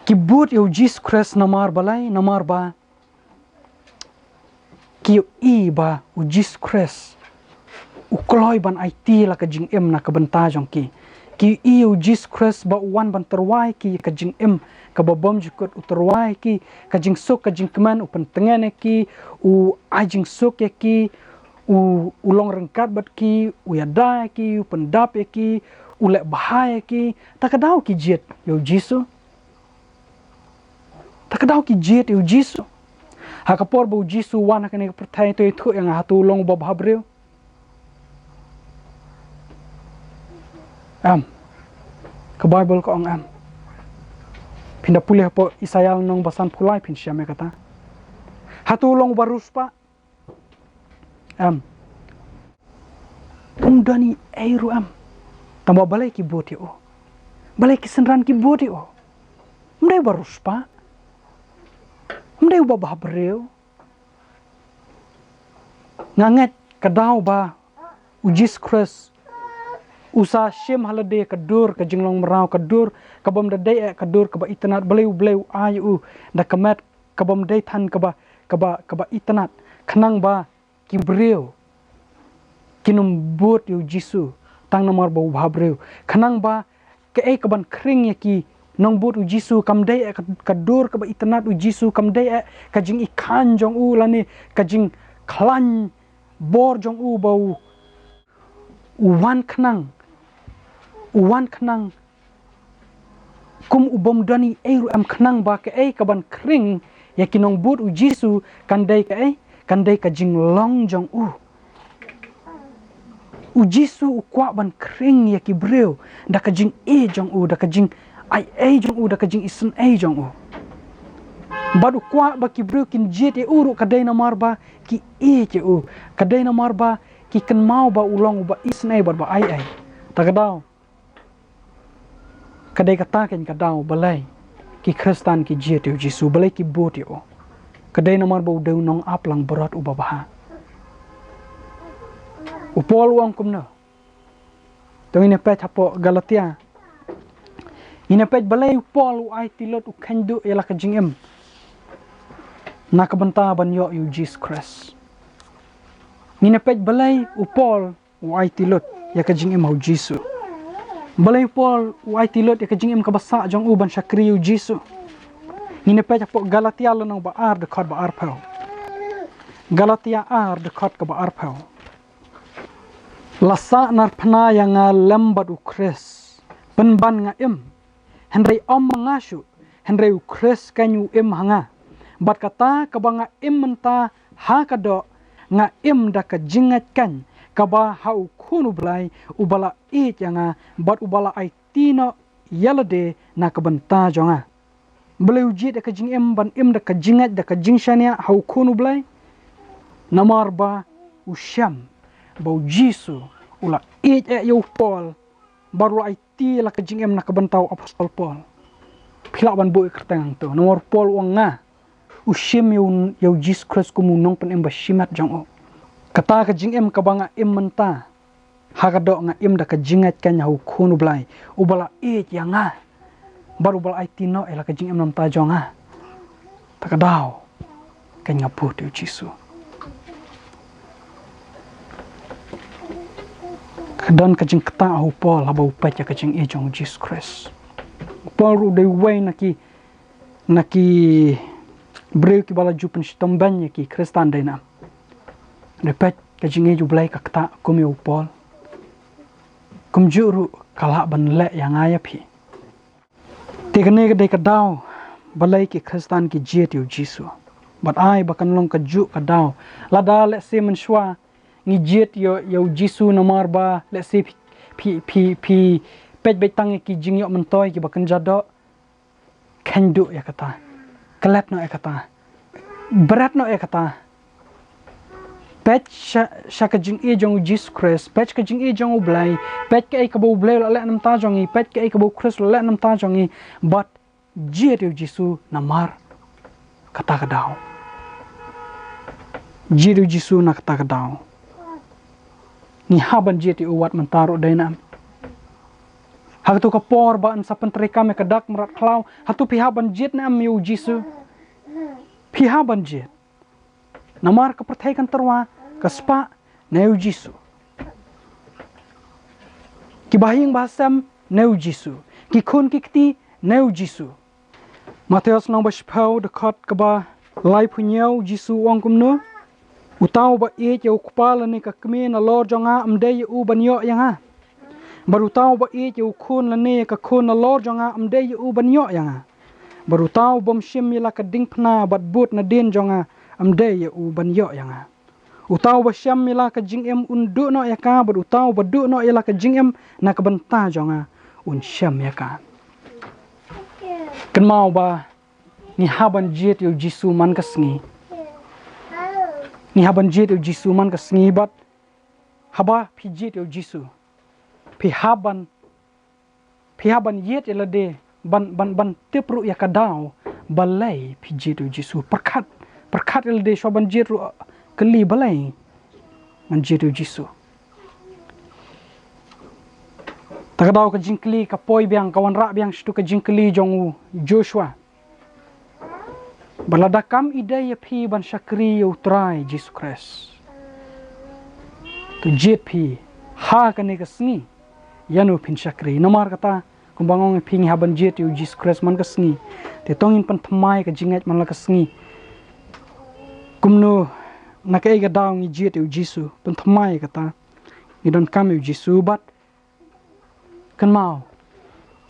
Ki bud ïa U Jisu Khrist namar balei? Namar ba ki ïohi ba U Jisu Khrist u kloi ban aiti la ka jingim na ka bynta jong ki. Ki ïohi ïa u Jisu Khrist ba u wan ban tyrwa ïa ki ka jingim kaba bymjukut, u tyrwa ïa ki ka jingsuk ka jingkmen, u pyntngen ïa ki, u ai jingsuk ïa ki, u, u long ryngkat bad ki, u ïada ïa ki, u pyndap ïa ki, u leh bha ïa ki. Ta ka daw ki jied ïa u Jisu. Ta ka daw ki jied ïa u Jisu. Ha ka por ba u Jisu u wan ha kane ka pyrthei, to ïathuh ïa nga, hato u long uba bhabriew? Em. Ka Baibl ka ong em. Phin da pule hapoh Isaïah lynnong ba sanphew lai phin shem ïa kata. Hato u long uba riewspah? Em. Um don ei ei ruh em. Tangba balei ki bud ïa u? Balei ki synran ki bud ïa u? Um dei uba riewspah? Um dei uba bhabriew? Nga ngeit ka daw ba u Jisu Khrist u sa shim ha lade ka dur ka jinglong mraw, ka dur kabym da dei eh, ka dur kaba itynnad. Balei, balei u ai ïa u da ka met kabym dei than, kaba, kaba, kaba itynnad, khnang ba ki briew kin ym bud ïa u Jisu tang namar ba u bhabriew, khnang ba kaei kaban khring ïa ki nongbud u Jisu kam dei eh ka, ka dur kaba itynnad u Jisu, kam dei eh ka jingikhain jong u lane ka jingkhlaiñ bor jong u ba u, u wan khnang, u wan khnang kum u bym don ei ei ruh em, khnang ba kaei kaban khring ïa ki nongbud u Jisu kan dei kaei, kan dei ka jinglong jong u. U Jisu u kwah ban khring ïa ki briew da ka jingïeit jong u, da ka jingaiei jong u, da ka jingisynei jong u. Bad u kwah ba ki briew kin jied ïa u ruh ka dei namar ba ki ïeit ïa u, ka dei namar ba ki kynmaw ba u long uba isynei bad ba aiei. Ta ka daw, ka dei kata kein ka daw balei ki Khristan ki jied ïa u Jisu, balei ki bud ïa u. Ka dei namar ba u dei u nongap langbrot uba bha. U Paul u ong kumno? To ngin ïa peit hapoh Galatia. Ngin ïa peit balei u Paul u aiti lut, u kheiñ duh ïa la ka jingim na ka bynta ban ïoh ïa u Jisu Khrist. Ngin ïa peit balei u Paul u aiti lut ïa ka jingim ha u Jisu. Balei u Paul u aiti lut ïa ka jingim kaba sah jong u ban shakri ïa u Jisu? Ngin ïa peit hapoh Galatia lynnong ba ar, dkhot ba arphew. Galatia ar, dkhot kaba arphew. La sah narphna ïa nga lem bad u Khrist, pynban nga im. Hynrei ym ma nga shuh, hynrei u Khrist kein u im ha nga. Bad kata kaba nga im mynta ha ka doh, nga im da ka jingngeit kein kaba ha u Khun u Blei, uba la ïeit ïa nga bad uba la aiti noh ïa lade na ka bynta jong nga. Balei u jied ïa ka jingim? Ban im da ka jingngeit, da ka jingshaniah ha u Khun u Blei. Namar ba u shem ba u Jisu u la ïeit eh ïa u Paul, bad u la aiti la ka jingim na ka bynta u apostol Paul. Phi lah ban buh ïa ka kyrteng hangto, namar u Paul u ong nga, u shim ïa u, ïa u Jisu Khrist kum u nongpynim ba shimet jong u. Kata ka jingim kaba nga im mynta ha ka doh, nga im da ka jingngeit kein ha u Khun u Blei, uba la ïeit ïa nga bad uba la aiti noh ïa la ka jingim na bynta jong nga. Ta ka daw kein nga bud ïa u Jisu. Ka don ka jingktah ha u Paul haba u peit ïa ka jingïeit jong u Jisu Khrist. U Paul ruh u dei uwei na ki, na ki briew kiba la ju pynshitom beiñ ïa ki Khristan, dei na. Dei, peit ka jingïeit u Blei ka ktah kum ïa u Paul. Kumjuh ruh ka lah ban leh ïa nga ïa phi. Te kane ka dei ka daw balei ki Khristan ki jied ïa u Jisu. Bad ai ba kan long kajuh ka daw. Lada lehse mynshuwa ngi jied ïa, ïa u Jisu namar ba lehse phi, phi, phi, phi peit beit tang ïa ki jingïoh myntoi kiba kynja doh, kheiñ duh ïa kata. Klet noh ïa kata. Bret noh ïa kata. Peit sha, sha ka jingïeit jong u Jisu Khrist, peit ka jingïeit jong u Blei, peit kaei kaba u Blei u la leh na bynta jong ngi, peit kaei kaba u Khrist u la leh na bynta jong ngi, bad jied ïa u Jisu namar kata ka daw. Jied ïa u Jisu na kata ka daw. Ngi hap ban jied ïa u wat mynta ruh, dei na em? Ha kato ka por ba yn sa pyntreikam ïa ka dak mrad khlaw, hato phi hap ban jied ne em ïa u Jisu? Phi hap ban jied. Namar ka pyrthei kan tyrwa, ka spah na ïa u Jisu. Ba ha ïing ba ha sem, ne u Jisu. Ki khun ki kti, ne u Jisu. Mathaios lynnong ba shiphew, dkhot kaba laiphew hynñiew, u Jisu u ong kumno: Uta uba ïeit ïa u kpa lane ka kmie nalor jong nga, ym dei ïa u ban ïoh ïa nga. Bad uta uba ïeit ïa u khun lane ïa ka khun nalor jong nga, ym dei ïa u ban ïoh ïa nga. Bad uta u bym shim ïa la ka diengphna bad bud nadien jong nga, ym dei ïa u ban ïoh ïa nga. Uta uba shem ïa la ka jingim un duh noh ïa ka, bad uta uba duh noh ïa la ka jingim na ka bynta jong nga, un shem ïa ka. Kynmaw ba ngi hap ban jied ïa u Jisu man ka sngi. Ngi hap ban jied ïa u Jisu man ka sngi, bad haba phi jied ïa u Jisu, phi hap ban phi hap ban ïeit ïa lade, ban, ban, ban tip ruh ïa ka daw balei phi jied ïa u Jisu. Pyrkhat, pyrkhat ïa lade shuwa ban jied ruh, kylli balei ngan jied ïa u Jisu. Ta ka daw ka jingkylli ka poi biang, ka wanrah biang shato ka jingkylli jong u Joshua. Ba lada kam i dei ïa phi ban shakri ïa u Trai Jisu Khrist, to jied phi ha kane ka sngi ïano phin shakri. Namar kata, kumba nga ong ïa phi, ngi hap ban jied ïa u Jisu Khrist man ka sngi. Te to ngin pynthymmai ka jingngeit man la ka sngi. Kumno, na kaei ka daw ngi jied ïa u Jisu, pynthymmai kata. Ngi donkam ïa u Jisu, bad kynmaw,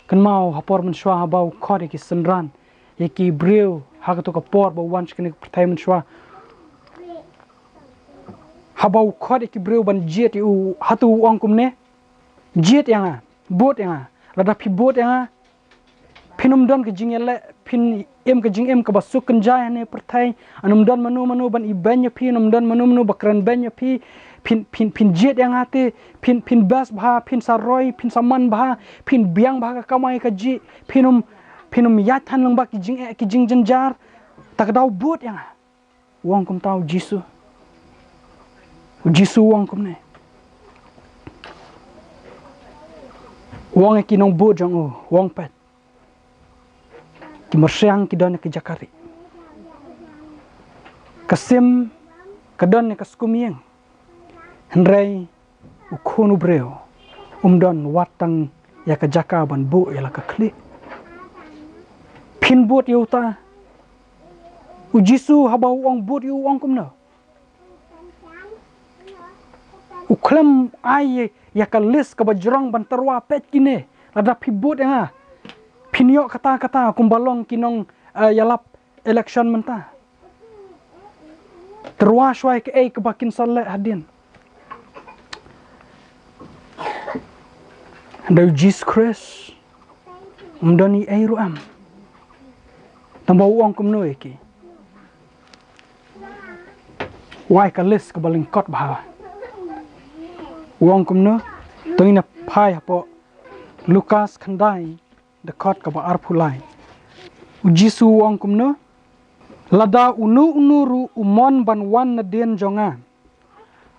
kynmaw ha por mynshuwa haba u khot ïa ki synran, ïa ki briew ha kato ka por ba u wan sha kane ka pyrthei mynshuwa. Haba u khot ïa ki briew ban jied ïa u, hato u ong kumne? Jied ïa nga, bud ïa nga. Lada phi bud ïa nga, phin ym don ka jingïaleh, phin im ka jingim kaba suk kynjai ha kane ka pyrthei. Yn ym don mano mano ban ibeiñ ïa phi, yn ym don mano mano ba kren beiñ ïa phi. Phin, phin, phin jied ïa nga te, phin, phin best bha, phin sa roi, phin sa man bha, phin biang bha ka kamai kajih, phin ym, phin ym ïaid than lyngba ki jingeh ki jingjynjar. Ta ka daw bud ïa nga. U ong kumta u Jisu. U Jisu u ong kumne. U ong ïa ki nongbud jong u, u ong, peit, ki mrsiang ki don ïa ki jaka rieh. Ka sim ka don ïa ka skum ïing. Hynrei u Khun u briew um don wat tang ïa ka jaka ban buh ïa la ka khlieh. Phin bud ïa uta? U Jisu haba u ong bud ïa u, u ong kumno? U khlem ai ïa ka list kaba jrong ban tyrwa, peit kine, lada phi bud ïa nga, phin ïoh kata kata, kumba long ki nong, eh, ïalap election mynta. Tyrwa shuwa ïa kaei kaba kin sa leh hadien. Hynrei u Jisu Khrist um don ei ei ruh em. Tangba u ong kumno ïa ki? U ai ka list kaba lyngkot bha. U ong kumno? To ngin ïa phai hapoh Lukas khyndai, dkhot kaba arphew lai. U Jisu u ong kumno? Lada uno uno ruh u mon ban wan nadien jong nga,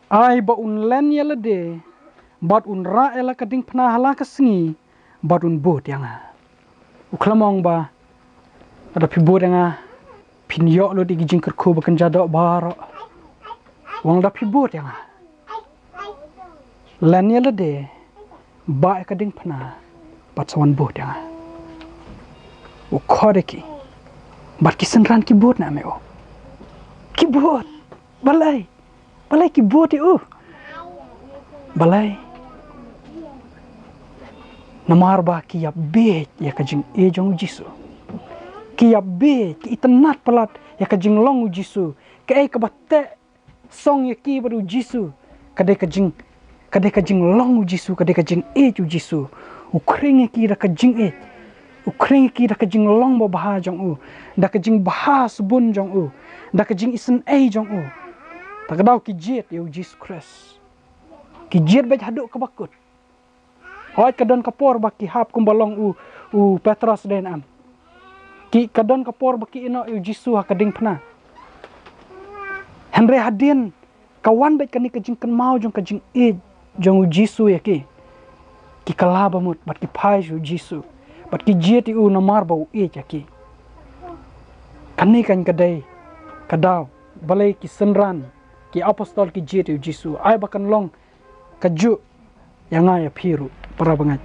ai ba un len ïa lade, bad un rah ïa la ka diengphna ha la ka sngi, bad un bud ïa nga. U khlem ong ba lada phi bud ïa nga phin ïoh lut ïa ki jingkyrkhu ba kynja doh baroh. U ong lada phi bud ïa nga, len ïa lade, bah ïa ka diengphna, bad sa wan bud ïa nga. U khot ïa ki. Bad ki synran ki bud ne em ïa u? Ki bud. Balei? Balei ki bud ïa u? Balei? Namar ba ki ïap bieit ïa ka jingïeit jong u Jisu. Ki ïap bieit, ki itynnad palat ïa ka jinglong u Jisu. Kaei kaba teh song ïa ki bad u Jisu, ka dei ka jing, ka dei ka jinglong u Jisu, ka dei ka jingïeit u Jisu. U khring ïa ki da ka jingïeit. U khring ïa ki da ka jinglong babha jong u, da ka jingbha sbun jong u, da ka jingisynei jong u. Ta ka daw ki jied ïa u Jisu Khrist. Ki jied beit haduh kaba kut. Hooid, ka don ka por ba ki hap kumba long u, u Petros, dei ne em? Ki, ka don ka por ba ki ïehnoh ïa u Jisu ha ka diengphna. Hynrei hadien ka wan beit kane ka jingkynmaw jong ka jingïeit jong u Jisu ïa ki, ki kylla bamut bad ki phai sha u Jisu, bad ki jied ïa u namar ba u ïeit ïa ki. Kane kan ka dei ka daw balei ki synran, ki apostol, ki jied ïa u Jisu. Ai ba kan long kajuh ïa nga ïa phi ruh, para bangeit.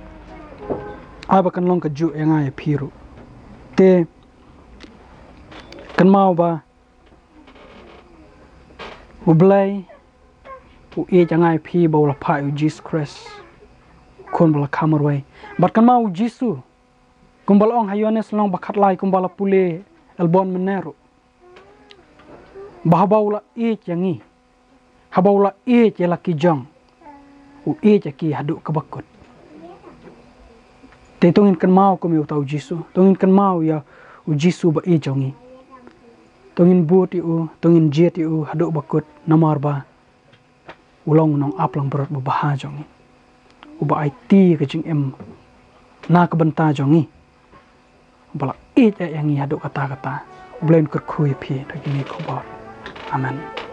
Ai ba kan long kajuh ïa nga ïa phi ruh. Te kynmaw ba U Blei u ïeit ïa nga ïa phi ba u la phah ïa u Jisu Khrist, u Khun ba la kha marwei. Bad kynmaw u Jisu, kumba la ong ha Ïoannis lynnong ba khatlai, kumba la pule elbon mynne ruh, ba haba u la ïeit ïa ngi, haba u la ïeit ïa la ki jong, u ïeit ïa ki haduh kaba kut. Te to ngin kynmaw kum ïa uta u Jisu, to ngin kynmaw ïa u Jisu ba ïeit jong ngi. To ngin bud ïa u, to ngin jied ïa u haduh ba kut, namar ba u long u nongap langbrot ba bha jong ngi, uba aiti ka jingim na ka bynta jong ngi, uba la ïeit ïa ngi haduh katta katta. U Blei un kyrkhu ïa phi da kine ki khubor. Amen.